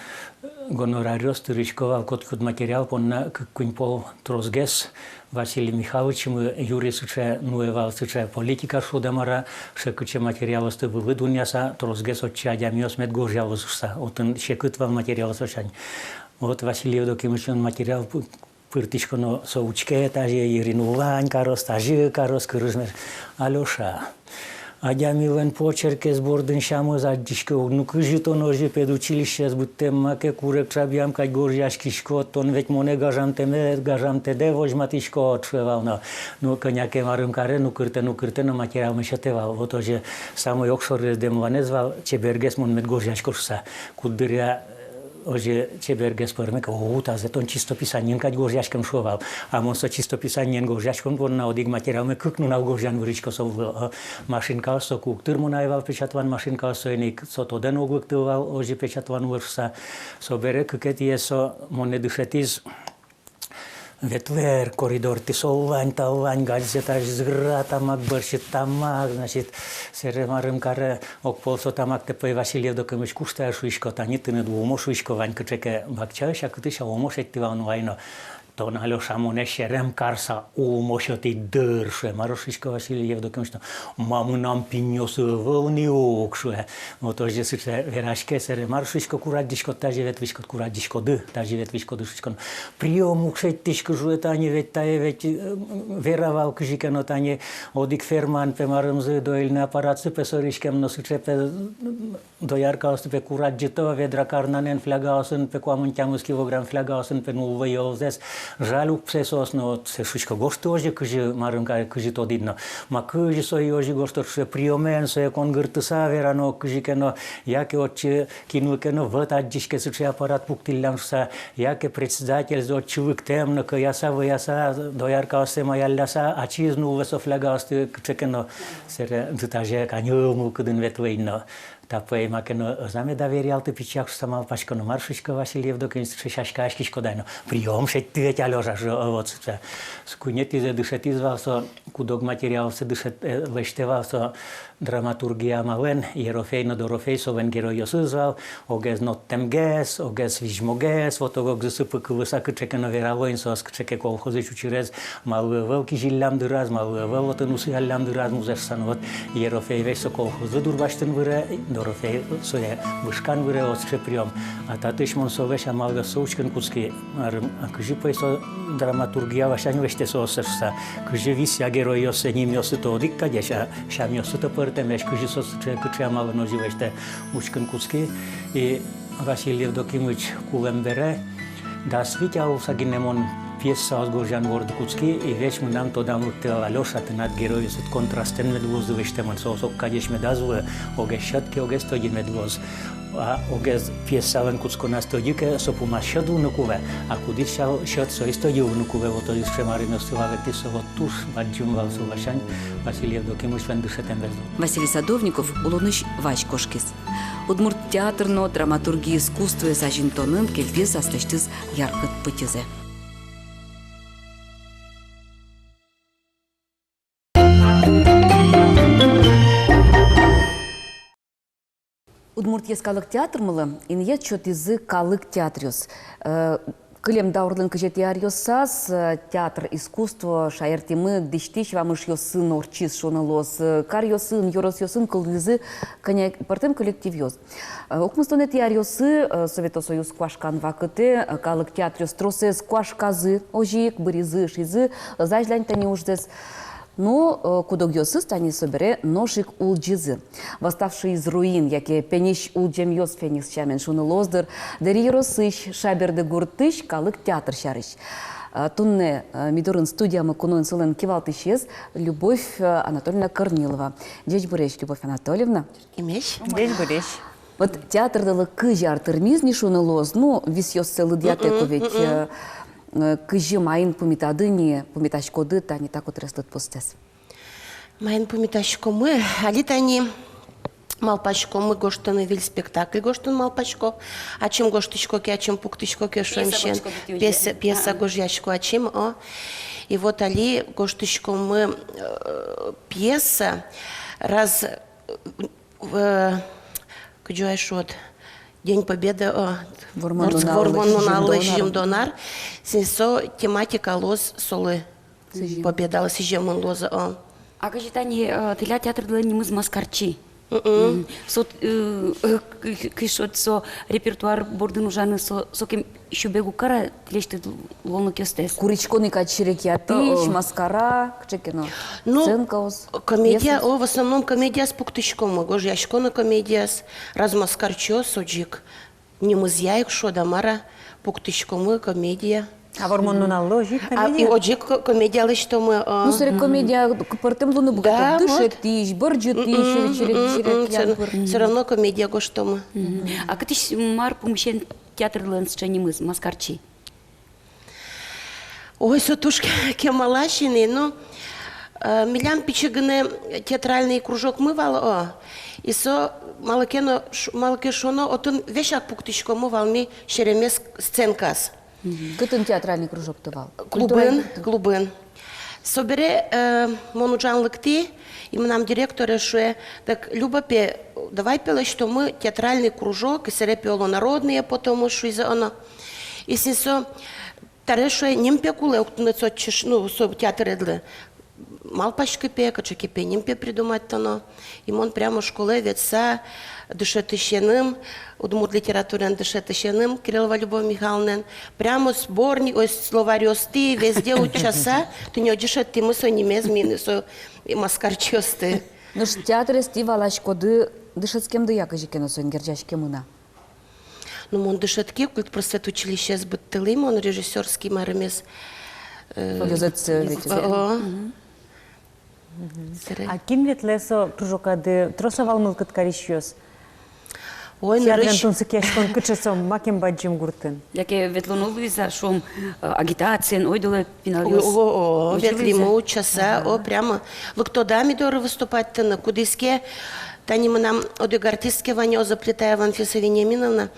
гонораръёс тырисько вал котькуд материал понна кык-куинь пол тросгес. Василий Михайловичмы юри сыӵе нуэ вал, сыӵе политика, шуод-а, мар-а, шӧкыт сыӵе материалъёсты вылӥ дунъяса, тросгес отчы адямиос мед гожъялозы шуыса. Отын секыт вал материалъёс ласянь. Вот Василий Евдокимычлэн материал пу-, пыртӥсько но, со учке, тазьы йырин улань кароз, тазьы кароз, кырыж мер: «Алёша, адямилэн почеркез бордын сямыз адӟиське ук. Ну кызьы тон озьы педучилищеез быдтэм, маке курегчабъям кадь гожъяськиськод, тон ведь монэ гажамтэмед, гажамтэдэ возьматӥськод», — шуэ вал но. Ну, кӧня ке марым каре, нукыртэ, нукыртэ но материалме сётэ вал. Вот озьы самой огшоры дэмланэз вал, чебергес мон мед гожъясько шуыса. Куддыръя озьы чебергес пӧрме ке: «О, тазэ тон чистописаниен кадь гожъяськем», — шуо вал. А мон со чистописаниен гожъяськон понна одӥг материалме кык нунал гожъян вырисько со вылэ. О, машинкаос соку уг тырмы на вал, печатван машинкаос, соин ик со тодэ но уг лыкты вал, озьы печатван вырса. Собере кыкетӥез со монэ дышетӥз. Ветлӥ ар коридортӥ, солань-талань газетазь зыра тамак бӧрсьыд, тамак, значит, сэре марым каре, огпол со тамактэ, пӧй, Василий Евдокимыч, кушты ай, шуисько, тани тыныд улмо, шуисько, вань кыӵе ке бакчаысь-а, кытысь-а улмо шедьтӥ вал но, вай но. «Тон, Алёша, монэ серем карса улмо сётӥд дыр», — шуэ. «Мар о, — шуисько, — Василий Евдокимыч, тон?» «Ма, мынам пиньёсы ӧвӧл ни ук», — шуэ. Вот озьы сыӵе вераське. Сэре: «Мар, — шуисько, — курадӟиськод, тазьы ветлӥськод?» «Курадӟиськоды, тазьы ветлӥськоды», — шуисько. «Приём уг шедьтӥськы, — шуэ, — тани ведь тае ведь, э, вера вал кызьы ке но, тани одӥг ферман, пе, марымзы, доильный аппаратсы, пе, сӧриськем но, сыӵе, пе, дояркаосты, пе, курадӟыто, ведра карнанэн, флягаосын, пе, куамын тямыс килограмм флягаосын, пе, нулло йӧлзэс. Жаль ук, пе, соос но». Вот сэ, шуисько, гожты озьы, кызьы марым каре, кызьы тодӥд но. «Ма, кызьы сое озьы гожтод, — шуэ, — приёмен сое конгыртыса верано кызьы ке но, яке отчы кинлы ке но вӧт адӟиське, сыӵе аппарат пуктӥллям шуыса, яке председательзы отчы лыктэм но, кӧяса-вӧяса, дояркаоссэ маялляса, ачиз нуллэ со флягаосты кыӵе ке но». Сэре ды тазьы кань ӧвӧл мылкыдын ветлэ ини но. Та, пӧй, маке но ӧз-а меда веръялты пичияк шуыса малпасько но. «Мар, — шуисько, — Василий Евдокимыч, сыӵе сяськаяськиськод ай но?» «Приём шедьты ведь, Алёша, — шуэ. — Вот сыӵе». Куинетӥзэ дышетӥз вал со, куд-ог материалсэ дышет-, э, лэсьтэ вал со драматургия амалэн, «Ерофей но Дорофей», солэн геройёсыз вал, огез нодтэмгес, огез визьмогес, вот ог-огзы сыпыкылыса кыӵе ке но верало ини соос, кыӵе ке колхозысь учырез, малы ӧвӧл кизиллям дыраз, малы ӧвӧл отын усыяллям дыраз музэ шуыса но. Вот Ерофей весь со колхозлы дурбасьтын выре, Дорофей сое вышкан выре, вот сыӵе приём. А татысь мон солэсь амалгес со учкын кутски, марым, а кызьы, пӧй, со драматургия ласянь лэсьтэ сооссэ шуыса, кызьы висъя геройёссэ, нимъёссы-то одӥг кадесь, а сямъёссы-то пӧртэмесь, кызьы со сыӵе, кыӵе амалэн озьы лэсьтэ, учкын кутски. И Василий Евдокимыч кулэм бере, дас вить арыса гинэ мон Пьесаос гожъян ворды кутски, и весь мынам тодам лыктэ вал: Алёша, тынад геройёсыд контрастэн мед луозы лэсьтэмын, соос огкадесь медаз вуы, огез сётӥське, огез тӧдьы мед луоз. А огез пьесалэн кутсконаз тӧдьы ке, со пумаз сьӧд луыны кулэ, а кудӥз сял сьӧд, соиз тӧдьы луыны кулэ. Вот озьы сыӵе маринъёсты валэктӥз со, вот туж бадӟым вал со ласянь Василий Евдокимычлэн дышетэмез. Василий Садовников улонысь вазь кошкиз. Удмурт театр но драматургия искусствоез азинтонын кельтӥз аслэсьтыз яркыт пытьызэ. Удмурт йӧскалык театрмылы инъет сётӥзы калык театръёс. Э, кылем даурлэн кызетӥ аръёсаз, э, театр искусство шаертӥмы дӥсьтӥсь вамышъёсын ортчиз, шуыны луоз. Э, каръёсын, ёросъёсын кылдӥзы кӧня ке пӧртэм коллективъёс. Э, укмыстонэтӥ аръёсы, э, Совето Союз куашкан вакытэ, э, калык театръёс тросэз куашказы, озьы ик быризы, ышизы, ӧз азьлань тани ужзэс. Но, э, куд-огъёсыз тани собере нош ик улӟизы. «Восставший из руин» яке «Пенись улӟемъёс» фенис сямен, шуыны луоз дыр, Дэри ёросысь Шаберды гуртысь калык театр сярысь. Э, туннэ, э, ми дорын студиямы куноын солэн кивалтӥсез Любовь, э, Анатольевна Корнилова. Ӟечбуресь, Любовь Анатольевна. Ӟечбуресь. Ӟечбуресь. Вот театрдылы кызь ар тырмиз ни, шуыны луоз, ну, висъёссэ лыдъятэк ведь, э, э, кызьы, маин пумитады ни, пумитаськоды тани та котырес лыдпустэс? Маин пумитаськомы, али тани малпаськомы гожтыны, выль спектакль гожтыны малпасько. Ачим гожтӥсько ке, ачим пуктӥсько ке, шуом сямен. Пьеса гожтӥсько ке, ачим. Пьеса, а, пьеса гожъясько ачим, о. И вот али гожтӥськомы, э, пьеса, раз, э, в, кызьы ай шуод, День Победы, о, Вормон нуналлы, Вормон нуналлы сизьымдон ар. Сизьымдон ар. Син со тематика луоз солы. Сӥзем. Победалы сӥземын луоз, о. А кызьы тани, э, тӥляд театрдылэн нимыз «Маскарчи». Мгм. Мгм. Со, э, э, к-, к-, кыӵе со репертуар бордын ужаны, со, сокем сюбег уг кара тӥлесьтыд луонлыкъёстэс? Куриськон ик кадь, серекъятӥсь, о-о, маскара, кыӵе ке но, ну, сценкаос, комедия, пьесаос. О, в основном комедияос пуктӥськомы, гожъясько но комедияос, раз «Маскарчиос», озьы ик. Нимызъя ик шуод-а, мар-а, пуктӥськомы комедия. А Вормон нуналлы озьы ик комедия? А, и озьы ик ко-, комедия лэсьтомы, а. Ну, сэре комедия к-, пӧртэм луыны быгатоз. Да, вот. Дышетӥсь, бӧрӟытӥсь, мгм, серекъян пыр. Всё равно комедия гожтомы. Мгм. А кытысь, мар пумысен театрдылэн сыӵе нимыз, «Маскарчи»? Ой, со туж ке-, кемалась ини, ну, э, милям пичи гинэ театральный кружокмы вал, о. И со малы ке но ш-, малы ке шуоно, отын весяк пуктӥськомы вал ми серемес сценкаос. Мгм. Кытын театральный кружокты вал? Клубын, культура юртын. Клубын. Собере, э, мон ужаны лыктӥ, и мынам директоре шуэ: «Так, Люба, пе, давай, пе, лэсьтомы театральный кружок, и сэре, пе, оло, народные потомы», шуизы, оно. И син со таре шуэ: «Ним, пе, кулэ ук тыныд отчы, ну, со театредлы. Малпаськы, пе, кыӵе ке, пе, ним, пе, придумать кароно». И мон прямо школае ветлыса дышетӥсеным, удмурт литератураен дышетӥсеным Кириллова Любовь Михайловнаен, прямо сборник, ой, словарьёсты, везде утчаса, тӥни озьы шедьтӥмы со нимез, мин-, со «Маскарчиосты». Нош театрез тӥ валаськоды дышетскемдыя кызьы ке но, соин герӟаськемын-а? Ну, мон дышетски, культпросвет училищеез быдтылӥ мон, режиссёрский марымез, э, ёзэтсэ ведь. О. Мгм. Мгм. Сэре. А кин ветлэ со кружокады, трос-а вал мылкыд карисьёс? Ой, театрен нырысь тунсыкъяськон кыӵе со, макем бадӟым гуртын? Яке ветлоно луиз-а, шуом, э, агитациен, ойдолэ пиналъёс. О, о, о, ветлӥмы утчаса, о, прямо лыктоды-а ми доры выступать карыны, кудӥз ке, тани мынам одӥг артистке вань, Озоплетаева Анфиса Вениаминовна,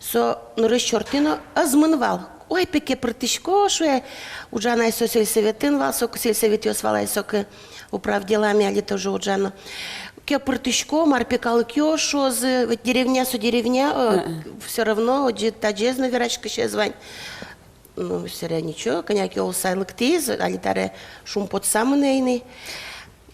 со нырысь чортыны ӧз мын вал. Ой, пе, кепыртӥсько, шуэ, ужан ай со сельсоветын вал, соку сельсоветъёс вал ай соку, управделами али тоже ужано. Кепыртӥсько, мар, пе, калыкъёс шуозы, ведь деревня со деревня, э, всё равно, озьы тазез но вераськисез вань. Ну, сэре ничего, кӧня ке улсай лыктӥз, али таре шумпотыса мынэ ини.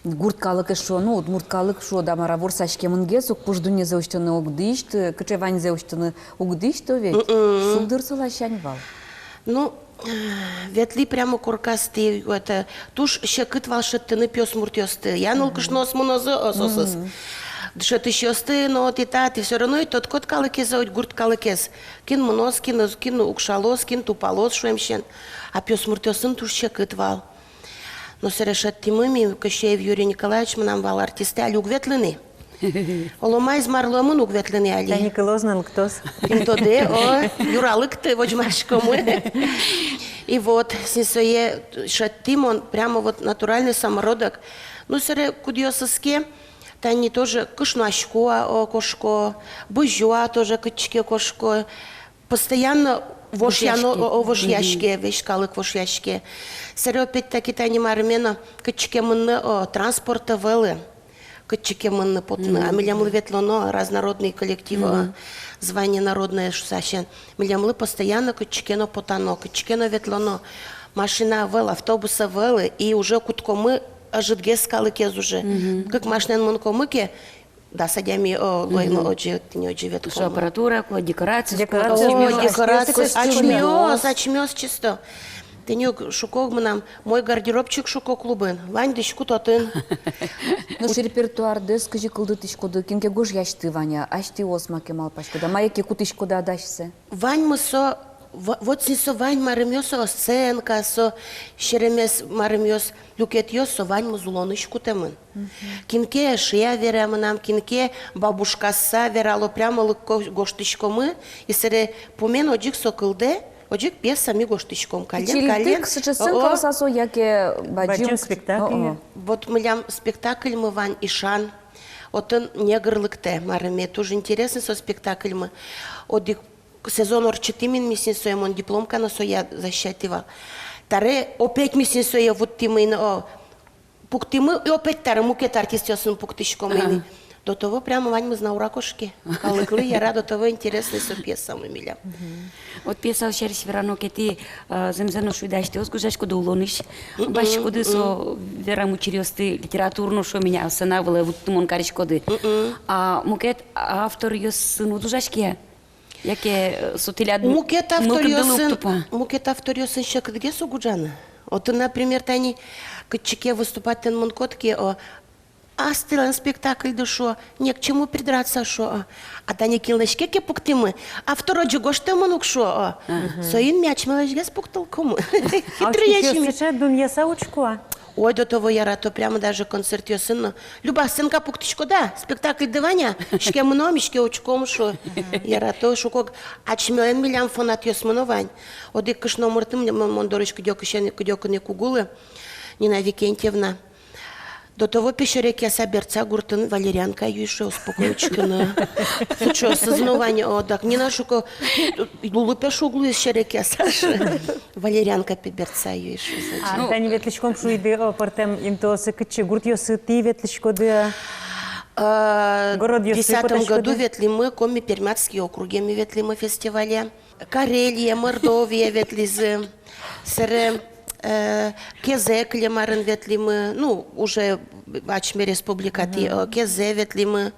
Гурт калык, эшшо, ну, удмурт калык, шуод-а, мар-а, ворсаськемынгес ук, пуш дуннезэ усьтыны уг дӥсьты, кыӵе ваньзэ усьтыны уг дӥсьты ведь. Мгм. Шулдыр со ласянь вал. Ну, э, ветлӥ прямо коркастӥ, это, туж секыт вал шедьтыны пиосмуртъёсты. Я нылкышноос мынозы, о, соосыз. Мгм. Дышетӥсьёсты но, тӥ та, тӥ всё равно ӧй тодӥськод калыкез, ӧй, гурт калыкез. Кин мыноз, кин ӧз, кин укшалоз, кин тупалоз шуэмысен. А пиосмуртъёсын туж секыт вал. Но сэре шедьтӥмы ми, Кощеев Юрий Николаевич мынам вал артистэ, али уг ветлы ни. Оло маиз, мар луэмын, уг ветлы ни али. Тани кылоз но лыктоз. Кин тодэ, о, юра лыкты, возьмаськомы. И вот, син сое шедьтӥ мон, прямо вот натуральный самородок. Ну, сэре кудъёсыз ке, тани тоже кышноасько-а, о, кошко, бызё-а, тоже кытчы ке кошко. Постоянно вошъяно, вошъяське. О, о, вошъяське, весь калык вошъяське. Сэре опять-таки тани марыме но, кытчы ке мынны, о, транспорт ӧвӧл. Кытчы ке мынны потыны. А милемлы ветлоно, разнородный коллектив, о, звание народное шуыса сямен. Милемлы постоянно кытчы ке но потано, кытчы ке но ветлоно. Машина ӧвӧл, автобус ӧвӧл, и уже кутскомы ӧжытгес калыкез уже. Кык машинаен мынӥськомы ке, дас адями, о, луэ но, озьы, тӥни озьы ветлӥськомы. Аппаратура, ку-, декорация, декорация, костюмъёс, ачмес, ачмес чисто. Тӥни ук шуко ук мынам, мой гардеробчик, шуко, клубын, вань дӥськут отын. Нош репертуардэс кызьы кылдытӥськоды, кин ке гожъясьты вань-а, асьтэос маке малпаськоды-а, мае ке кутӥськоды-а дасьсэ? Ваньмыз со, в-, вот син со вань марымъёс, со сценка, со серемес марымъёс, люкетъёс, со ваньмыз улонысь кутэмын. Кин ке эшъя вера мынам, кин ке бабушкаса верало, прямо лыко гожтӥськомы, и сэре пумен озьы ик со кылдэ, озьы ик пьеса ми гожтӥськом. Каллен, каллен. Сыӵе сценка, о, со яке бадӟым, бадӟым спектакль. О-о. Вот милям спектакльмы вань «Ишан». Отын негр лыктэ марыме. Туж интересный со спектакльмы. Одӥг сезон ортчытӥмы ини ми син сое, мон дипломка но сое защищать кари вал. Таре опять ми син сое вуттӥмы ини, о, пуктӥмы, и опять таре мукет артистъёсын пуктӥськомы ини. До того прямо ваньмыз на ура кошке. Калыклы яра, до того интересный со пьесамы милям. Вот пьеса сярысь верано ке, тӥ, а, зэмзэ но шуиды, асьтэос гожъяськоды, улонысь басьтӥськоды со верам учыръёсты, литературно, шуом ини, а, сцена вылэ вуттымон кариськоды. А мукет авторъёсын уд ужаське-а? Яке, э, со тӥляд мылкыдылы уг тупа? Мукет авторъёсын, мукет авторъёсын секытгес уг ужаны. Отын, например, тани кытчы ке выступать карыны мынӥськод ке, о, астылэн спектакльды, шуо, не к чему придраться, шуо, о. А тани кинлэсь ке пуктӥмы, автор озьы гожтэмын ук, шуо, о. Соин ми асьмелэсьгес пуктылӥськомы. Хитрый асьмеос. Сыӵе дунъяса учко-а? Ой, до того ярато, прямо даже концертъёсын но. Люба, сценка пуктӥськод-а? Спектакльды вань-а? Иське мыном, иське учком, шуо. Ярато, шуко. Асьмелэн милям фанатъёсмы но вань. Одӥг кышномуртым, мон, мон дорысь кыдёкысен, кыдёкын ик уг улы, Нина Викентьевна. До того, пе, серекъяса бертса гуртын валерьянка юи, шуо, успокоить карыны. Сыӵеосыз но вань, о, дак Нина, шуко, лулы, пе, шуо, уг луы серекъяса, шуо. Валерьянка, пе, бертса юи, шуо. А, ну, тани ветлӥськом шуиды, о, пӧртэм интыосы, кытчы, гуртъёсы тӥ ветлӥськоды-а? Э, городъёсы потӥськоды-а? В десятом году ветлӥмы, Коми-Пермяцкий округе ми ветлӥмы фестивале. Карелия, Мордовия ветлӥзы. Сэре, э, Кезэ кылем арын ветлӥмы, ну, уже асьме республикатӥ, э, Кезэ ветлӥмы.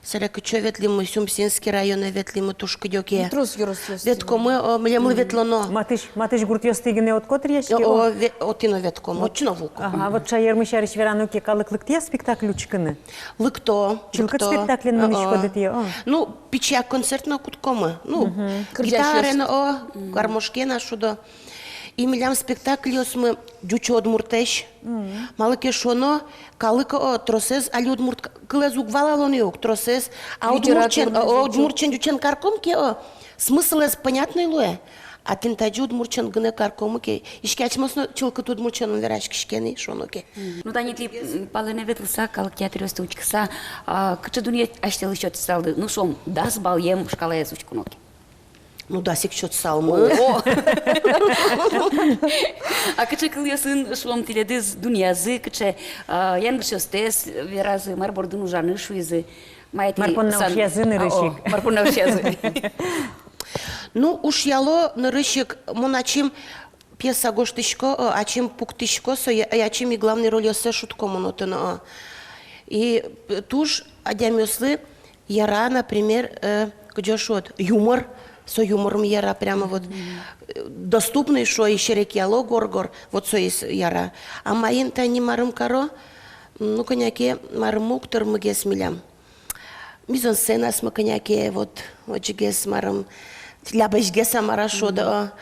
Сэре кытчы ветлӥмы, Сюмсинский районэ ветлӥмы, туж кыдёке. Трос ёросъёс. Ветлӥмы, о, милемлы ветлоно. Матысь, матысь гуртъёстӥ гинэ уд котыръяське, о, о, ве-, отын но ветлӥськом, отчы но вуиськом. Ага, вот шаермы сярысь верано ке, калык лыктэ-а спектакль учкыны? Лыкто, лыкто. Чылкыт спектаклен мынӥськоды тӥ, о? Ну, пичияк концерт но кутӥськомы. Ну, гитараен, о, гармошкаен, а шудо. И милям спектакльёсмы ӟуч-удмуртэсь. Малы ке шуоно, калык, о, тросэз али удмурт к-, кылэз уг валало ни ук, тросэз. А удмуртэн, о, удмуртэн, ӟучен карком ке, о, смыслэз понятной луэ. А тӥни тазьы удмуртэн гинэ каркомы ке, иське асьмеос но чылкыт удмуртэн ум вераськиське ни, шуоно ке. Ну, тани тӥ, м, палэнэ ветлыса, калык театръёсты учкыса, а, кыӵе дунъет асьтэлы сётысалды, ну, шуом, дас баллэн шкалаез учконо ке? Ну, дас ик сётысалмы. О. А кыӵе кылъёсын, шуом, тӥледыз дунъязы, кыӵе, а, янгышъёстэс веразы, мар бордын ужаны шуизы? Мар понна ушъязы нырысь ик? О, мар понна ушъязы? Ну, ушъяло нырысь ик, мон ачим пьеса гожтӥсько, о, ачим пуктӥсько, со я-, ачим и главный рольёссэ шудӥсько мон отын, о. И, э, туж адямиослы яра, например, э, кызьы шуод, юмор, со юморым яра прямо вот, э, доступный, шуо, и серекъяло гор-гор, вот соиз яра. А маин тани марым каро, м, ну, кӧня ке марым уг тырмы гес милям. мизансценасмы кӧня ке, вот, озьыгес, марым, лябӟгес-а, мар-а шуод-а.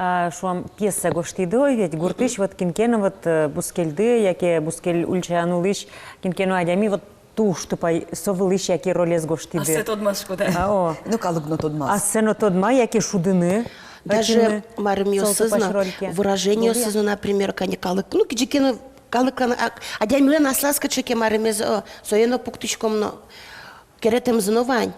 А, шуом, пьеса гожтӥды, ой, ведь гуртысь вот кин ке но, вот, э, бускельды, яке бускель ульчаын улӥсь кин ке но адями, вот, туж тупа со вылысь яке ролез гожтӥды. Ассэ тодмаз шуод-а? А, о. Ну, калык но тодмаз. Ассэ но тодма, яке шудыны. Даже ӧтьыны марымъёсыз но, выражениосыз но, например, кӧня калык, ну, кыӵе ке но калыклэн, а, адямилэн аслаз кыӵе ке марымез, о, сое но пуктӥськом но. Керетэмзы но вань.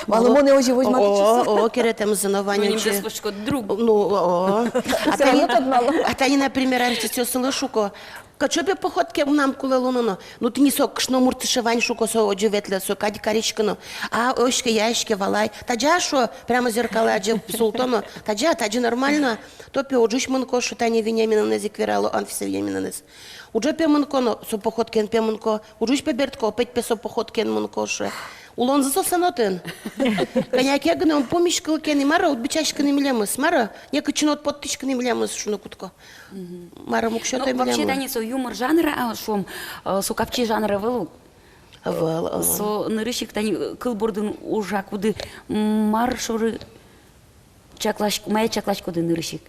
Малы монэ озьы возьматӥсько? О, о, керетэмзы но вань. Ну, нимзэс кошко друг. Ну, о, о. А тани, а тани, например, артистъёслы шуко: кыӵе пе походке мынам кулэ луыны но. Ну, тӥни со кышномурт сыӵе вань, шуко, со озьы ветлэ, со кадь кариськыны. А, оське, яське, валай. Тазьы-а, шуо, прямо зеркалэ адӟе, султо но. Тазьы-а, тазьы нормально. То пе ужысь мынко, шуо, Таня Вениаминовназэ ик верало, Анфиса Вениаминовназэ. Ужа пе мынко но, со походкаен пе мынко, ужысь пе бертко, опять пе со походкаен мынко, шуэ. Улонзы соослэн отын. Кӧня ке гинэ ум пумиськылӥське ни, мар-о, уд бичаськы ни милемыз, мар-о, некытчы но уд поттӥськы ни милемыз, шуыны кутско. Мар-о, уксё-то милемыз. Но вообще тани со юмор жанр, а, шуом, э, со капчи жанр ӧвӧл ук. Ӧвӧл, ӧвӧл. Со нырысь ик тани, э, кыл бордын ужакуды, м, мар шоры чаклась-, мае чакласькоды нырысь ик?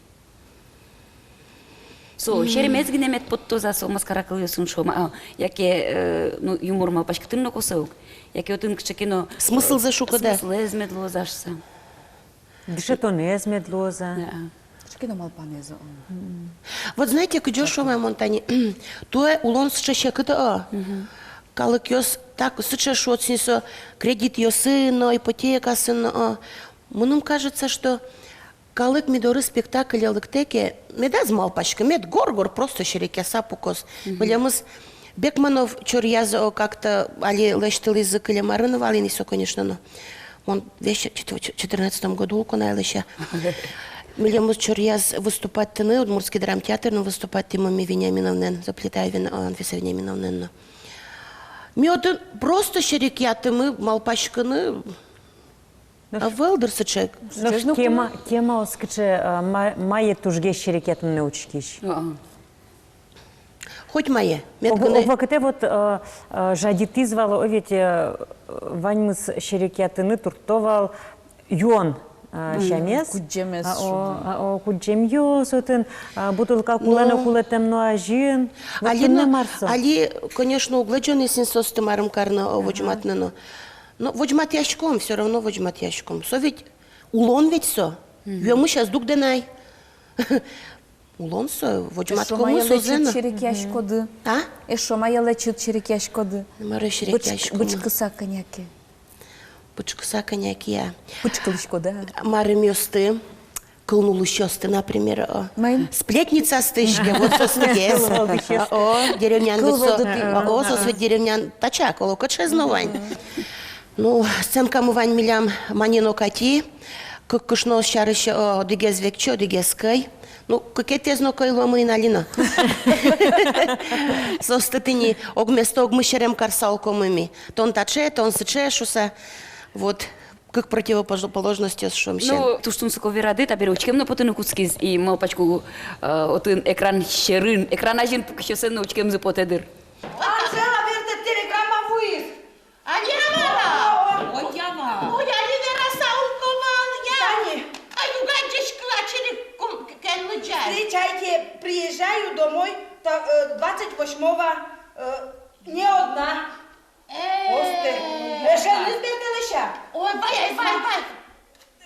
Со серемез гинэ мед поттоз-а со маскара кылъёсын, шуом-а, яке, э, ну, юмор малпаськытыны но косэ ук, яке отын кыӵе ке но, э, смыслзэ, шуко, да, смыслэз мед луоз-а шуса. Дышетонэз мед луоз-а. Да. Кыӵе ке но малпанэз, о. Вот знаете, кызьы шуом-а мон тани, туэ улон сыӵе секыт, о. Калыкъёс так сыӵе, шуод, син со кредитъёсын но, ипотекаосын но, о. Мыным кажется, что калык ми доры спектакле лыктэ ке, медаз малпаськы, мед гор-гор просто серекъяса пукоз. Милемыз Бекманов чоръяз, о, как-то али лэсьтылӥзы, кылем арын вал ини со, конечно, но. Мон весь чет-, чет-, четырнадцатом году улӥ ай лэся. Милемыз чоръяз выступать карыны, Удмуртский драмтеатрын выступать каримы ми Вениаминовнэн, Заплетаевен, о, Анфиса Вениаминовнэн но. Ми отын просто серекъятӥмы, малпаськыны. Нош, ӧвӧл дыр сыӵе. Нош, ну, тема, темаос кыӵе, э, ма-, мае тужгес серекъятыны учкись? А-а. Хоть мае. Мед гинэ. Ог-, ог вакытэ вот, э, э, жадьытӥз вал, о, ведь, э, ваньмыз серекъятыны туртто вал юон, э, сямез. Кудӟемез. А, о, а, о, кудӟемъёс отын, а, бутылка кулэ но, ну, кулэтэм но азьын. Вот али но, мар со? Али, конечно, уг лэзё ни син соосты марым карыны, о, возьматыны но. Но возьматъяськом, всё равно возьматъяськом. Со ведь улон ведь со. Юэмысь ӧз дугдэ на ай. Улон со, возьматкомы созэ но. Эшшо маялэ чыт серекъяськоды? А? Эшшо маялэ чыт серекъяськоды? Мар-о серекъяськомы? Бычк-, бычкыса кӧня ке. Бычкыса кӧня ке, я. Бычкылӥськоды-а? Марымъёсты. Кылнуллӥсьёсты, например, о. Мын? Сплетницаосты ишке, вот соосты гес. О, деревнян ведь со-, о, соос ведь деревнян тачак, оло кыӵеез но вань. Ну, сценкамы вань милям «Мани но кати», кык кышноос сярысь, о, одӥгез векчи, одӥгез кӧй. Ну, кыкетӥез но кӧй луэмын ини али но. Соосты тӥни огместо огмы серем карыса улкомы ми. Тон таӵе, тон сыӵе шуса. Вот. Кык противоположностьёс, шуом сямен. Ну, туж тунсыко верады, табере учкем но потыны кутскиз, и малпасько, э, отын экран сьӧрын, экран азьын пукисьёслэн но учкемзы потэ дыр. Анжела, бертэ, телеграмма вуиз. Али-а вал-а? О, о, о. Ой, я вал. Ой, али вераса улко вал, я. Тани. Ай, уг адӟиськы, ачири кум-, кенлы ӟай. Встречайте, приезжаю домой, та-, э, двадцать восьмого, э, не одна. Э, осты. Эшеныз бертэ, лэся. Ой, вай, вай, вай.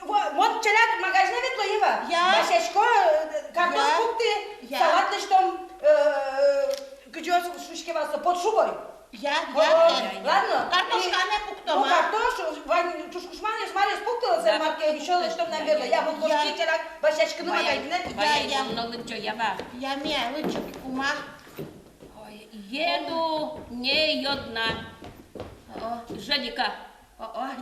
Во, мон ӵаляк магазинэ ветло, Ева. Я. Басьясько, э, картош пукты, я, салат лэсьтом, э, кызьы со шуиське вал со, под шубой. Я, я, я, я. Ладно. Картошкаме пуктом, ну, а? Картош, вань, туж кушманъёс, маръёс пуктыло, сэр, да, марке, ещё лэсьтом, наверное. Я, я, я. Мон кошки ӵаляк басьяськыны магазинэ. Я, я. Мон но лыдӟо, Ева. Я, мия, лыдӟо, кума. Ой, еду не одна. О, Женика. О, о, ой,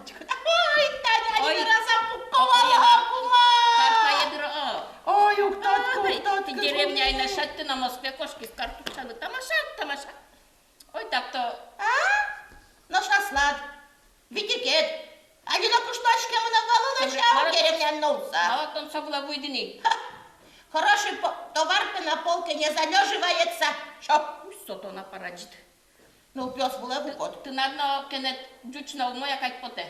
Таня, ой, али вераса пукко вал-а, кума? Картка едыро. Ой, уг тодӥськы, уг тодӥськы, кума. Деревняын шедьтӥ но, Москвае кошкиз картошканы. Тамаша, тамаша. Ой, так-то. А? Нош аслад витикед али но кышнояськемын ӧвӧл, лэся, деревняын но улса. Малы тон соглы вуид ини? Ха! Хороший по-, товар пе на полке не залёживается. Чё? Уж со тон, а, паразит. Ну, пиос вылэ вуод. Тынад но кенет ӟуч но умой-а кадь потэ?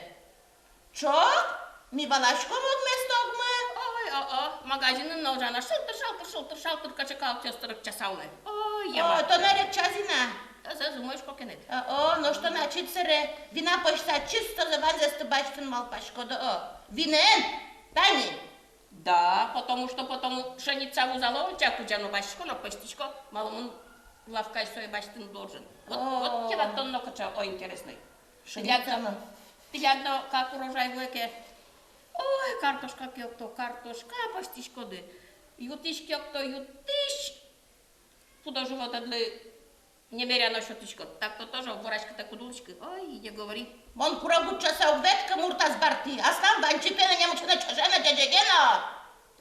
Чок, ми валаськом огмес но огмы. Ой, о-о, магазинын но ужано, шылтыр-шалтыр, шылтыр-шалтыр, кыӵе калыкъёс трокчаса улэ. Ой, яма. О, тон эрекчаз ини-а? Ӧз, ӧз, умой шуко кенет. О, о, нош тон ачид сэре вина пӧзьтыса чистозэ ваньзэсты басьтыны малпаськод-а? О, винаен, тани. Да, потому что, потому пшеница вузало, чак кузя но басьтӥсько но пӧзьтӥсько, малы мон лавкаысь сое басьтыны должен. Вот, о, вот тӥляд тон но кыӵе, о, интересной. Пшеница. Тӥляд но, тӥляд но как урожай вуэ ке. Ой, картошка ке окто, картошка пӧзьтӥськоды. Ютӥсь ке окто, ютӥсь. Пудо-животэдлы немеряно сётӥськод. Так-то тоже вораськытэк уд улӥськы. Ой, не говори. Мон курегуд ӵошатыса уг ветлы мурт азбарты. Аслам ваньчи пе но, немчи но, ӵошен но, ӟеӟеге но.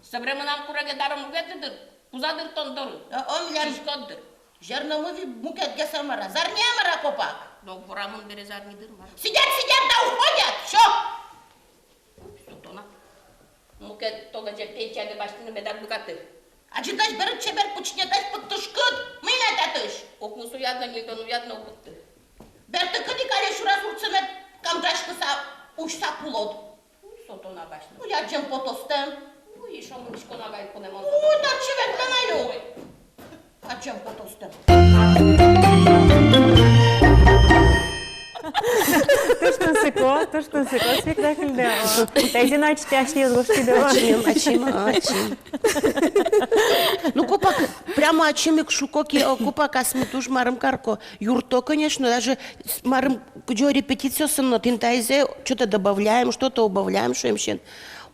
Собере мынам куреге даром уг ветлы дыр. Пуза дыр тон доры. О, о, милям. Сиськод дыр. Зерномы вить мукетгес-а, мар-а? Зарни-а, мар-а, копак? Но ворамон бере зарни дыр, мар-а. Сидят, сидят да уходят. Всё. Со тон-а? Мукет толэзе пенсиядэ басьтыны медад быгаты. Ачидэсь берыт чебер, пычинедэсь пыдтышкыт, мынэ татысь. Укмыс уяд но, ньыльдон уяд но уг быдты. Бертыкыд ик али сюрес урдсы мед камӟаськыса усьса кулод. Со тон-а, басьтэ. Ну, адӟем потостэм. Ну, эшшо мынӥсько на вай, куноос. Ну, татчы ветлэ на ю. Ой. Адӟем потостэм. Туж тунсыко, туж тунсыко спектакльды. Тазьы но ачид, ачид гожтӥды. Ачим, ачим, ачим. Ну, копак, прямо ачим ик шуко ке, о, копак асьме туж марым карко. Юртто, конечно, даже с-, марым, кудӟо репетициосын но тӥни таизэ что-то добавляем, что-то убавляем, шуэм сямен.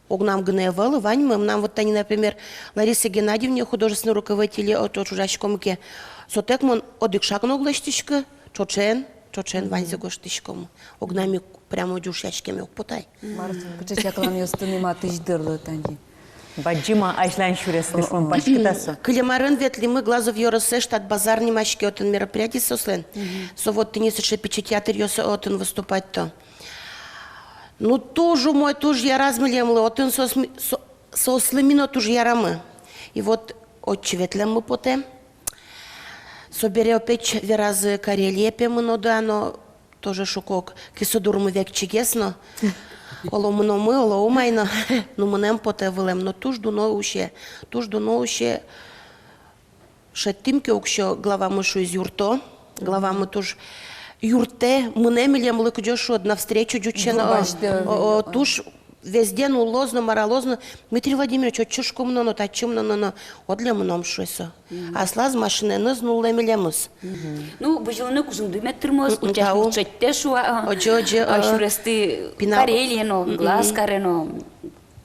Огнам гинэ ӧвӧл, ваньмы. Мынам вот тани, например, Лариса Геннадьевна, художественный руководитель, о, ӵош ужаськом ке, сотэк мон одӥг шаг но уг лэсьтӥськы, ӵоӵен, ӵоӵен ваньзэ гожтӥськом. Огнам ик прямо ӟушъяськеме уг поты ай. Мар, кыӵе чакланъёсты ниматӥсь дырлы тани. Бадӟым азьлань сюрес, шуом, паськыт-а со? Кылем арын ветлӥмы Глазов ёросэ, «Штат базар» нимаське отын мероприятие соослэн. Мгм. Со вот тӥни сыӵе пичи театръёсы отын выступать-то. Ну, туж умой, туж яраз милемлы, отын соос ми-, со-, соослы ми но туж ярамы. И вот отчы ветлэммы потэ. Собере опять веразы Карелие пе мыноды-а но, тоже шуко ук, кисыдурмы векчигес но. Оло мыномы, оло ум ай но. Ну, мынэм потэ вылэм, но туж дуно усе, туж дуно усе. Шедьтӥм ке уксё, главамы шуиз: юртто. Главамы туж юрттэ, мынэ милемлы, кудӟо шуод, навстречу ӟучен. О, о, туж везде нуллоз но, маралоз но: Дмитрий Владимирович, отчы шуко мыноно, татчы мыноно но. Одле мыном, шуэ со. Аслаз машинаеныз нуллэ милемыз. Ну, бызьылыны кужымды мед тырмоз, утчаськыны шедьтэ, шуо. Озьы, озьы, а, сюресты пинал Карелие но, Глаз каре но.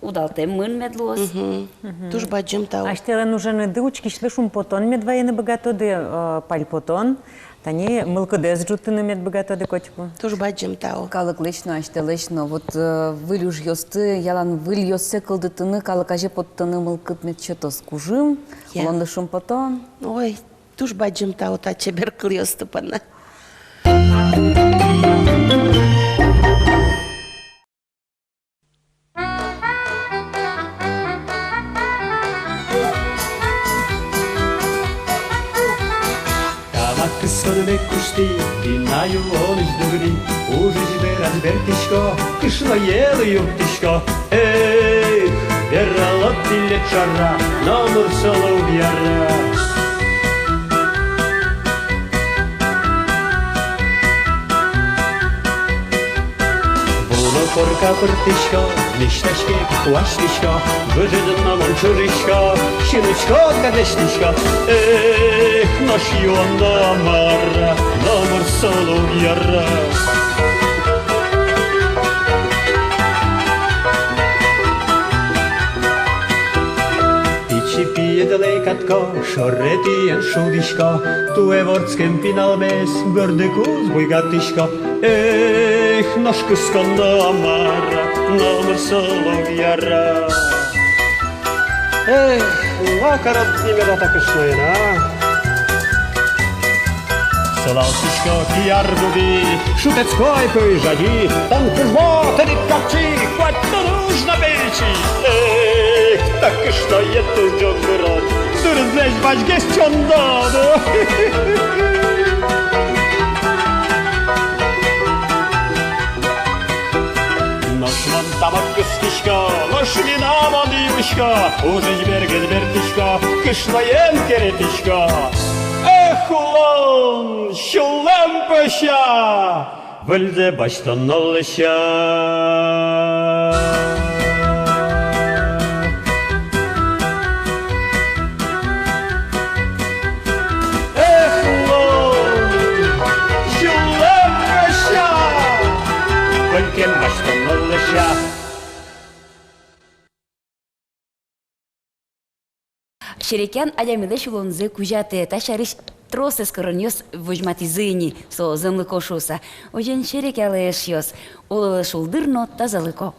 Удалтэм мын мед луоз. Мгм. Мгм. Туж бадӟым тау. Асьтэлэн ужаныды учкисьлы шумпотон мед вайыны быгатоды, э, пальпотон, тани мылкыдэз ӝутыны мед быгатоды котьку. Туж бадӟым тау. Калыклэсь но, асьтэлэсь но, вот, э, выль ужъёсты, ялан выльёссэ кылдытыны, калык азе поттыны мылкыд мед сётоз кужым, я, улонлы шумпотон. Ой, туж бадӟым тау та чебер кылъёсты понна. Калык кысконыме куштӥ, вина юонысь дугдӥ, ужысь бераз бертӥсько, кышноелы юрттӥсько. Эх, верало тӥледлы ӵара, номыр солы уг яра. Вуоно корка пыртӥсько, миськаське, куасьтӥсько, выжыын но мон чурӥсько, синучко кадештӥсько. Эх, нош юоно мар-а, номыр солы уг яра. Пичи пиедылэ катко, шоретӥен шудӥсько, туэ вордскем пиналмес бӧрдыку уз буйгатӥсько. Эх, нош кысконо мар-а, номыр солы уг яра. Эх, вакарод ни меда та кышноен, а? Сылалтӥсько кияр дуби, шутэтско ай пӧй жади, тон кужмо, тыныд капчи, куать тон уж на пельчи. Эх, та кышноед туж ӝог дырод, дырызлэсь вазьгес чондод. Тамак кыскисько, нош мынам одӥг учко, ужысь бергын бертӥсько, кышноен керетӥсько. Эх, улон, сюлэм пӧся! Выльзэ басьтон но лэся. Эх, улон, сюлэм пӧся! Выльзэ басьтон но лэся. Серекъян адямилэсь улонзэ кузятэ, та сярысь трос эскеронъёс возьматӥзы ини, со зэмлыко шуыса. Озьыен, серекъялэ, эшъёс, улылы шулдыр но тазалыко.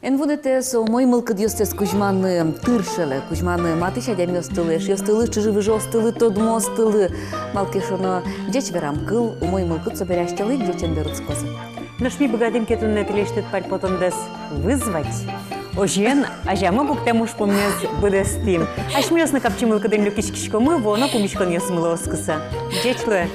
Эн вунэтэ со умой мылкыдъёстэс кузьманы, тыршелэ кузьманы, матысь адямиостылы, эшъёстылы, чыжы-выжыостылы, тодмоостылы. Малы ке шуоно, ӟеч верам кыл, умой мылкыд собере асьтэлы ик ӟечен берытскозы. Нош ми быгатӥм ке туннэ тӥлесьтыд пальпотондэс вызвать. Озьыен, азямы пуктэм ужпуммес быдэстӥм. Асьмеос но капчи мылкыдын люкиськиськомы, вуоно пумиськонъёсмылы оскыса. Ӟеч луэ!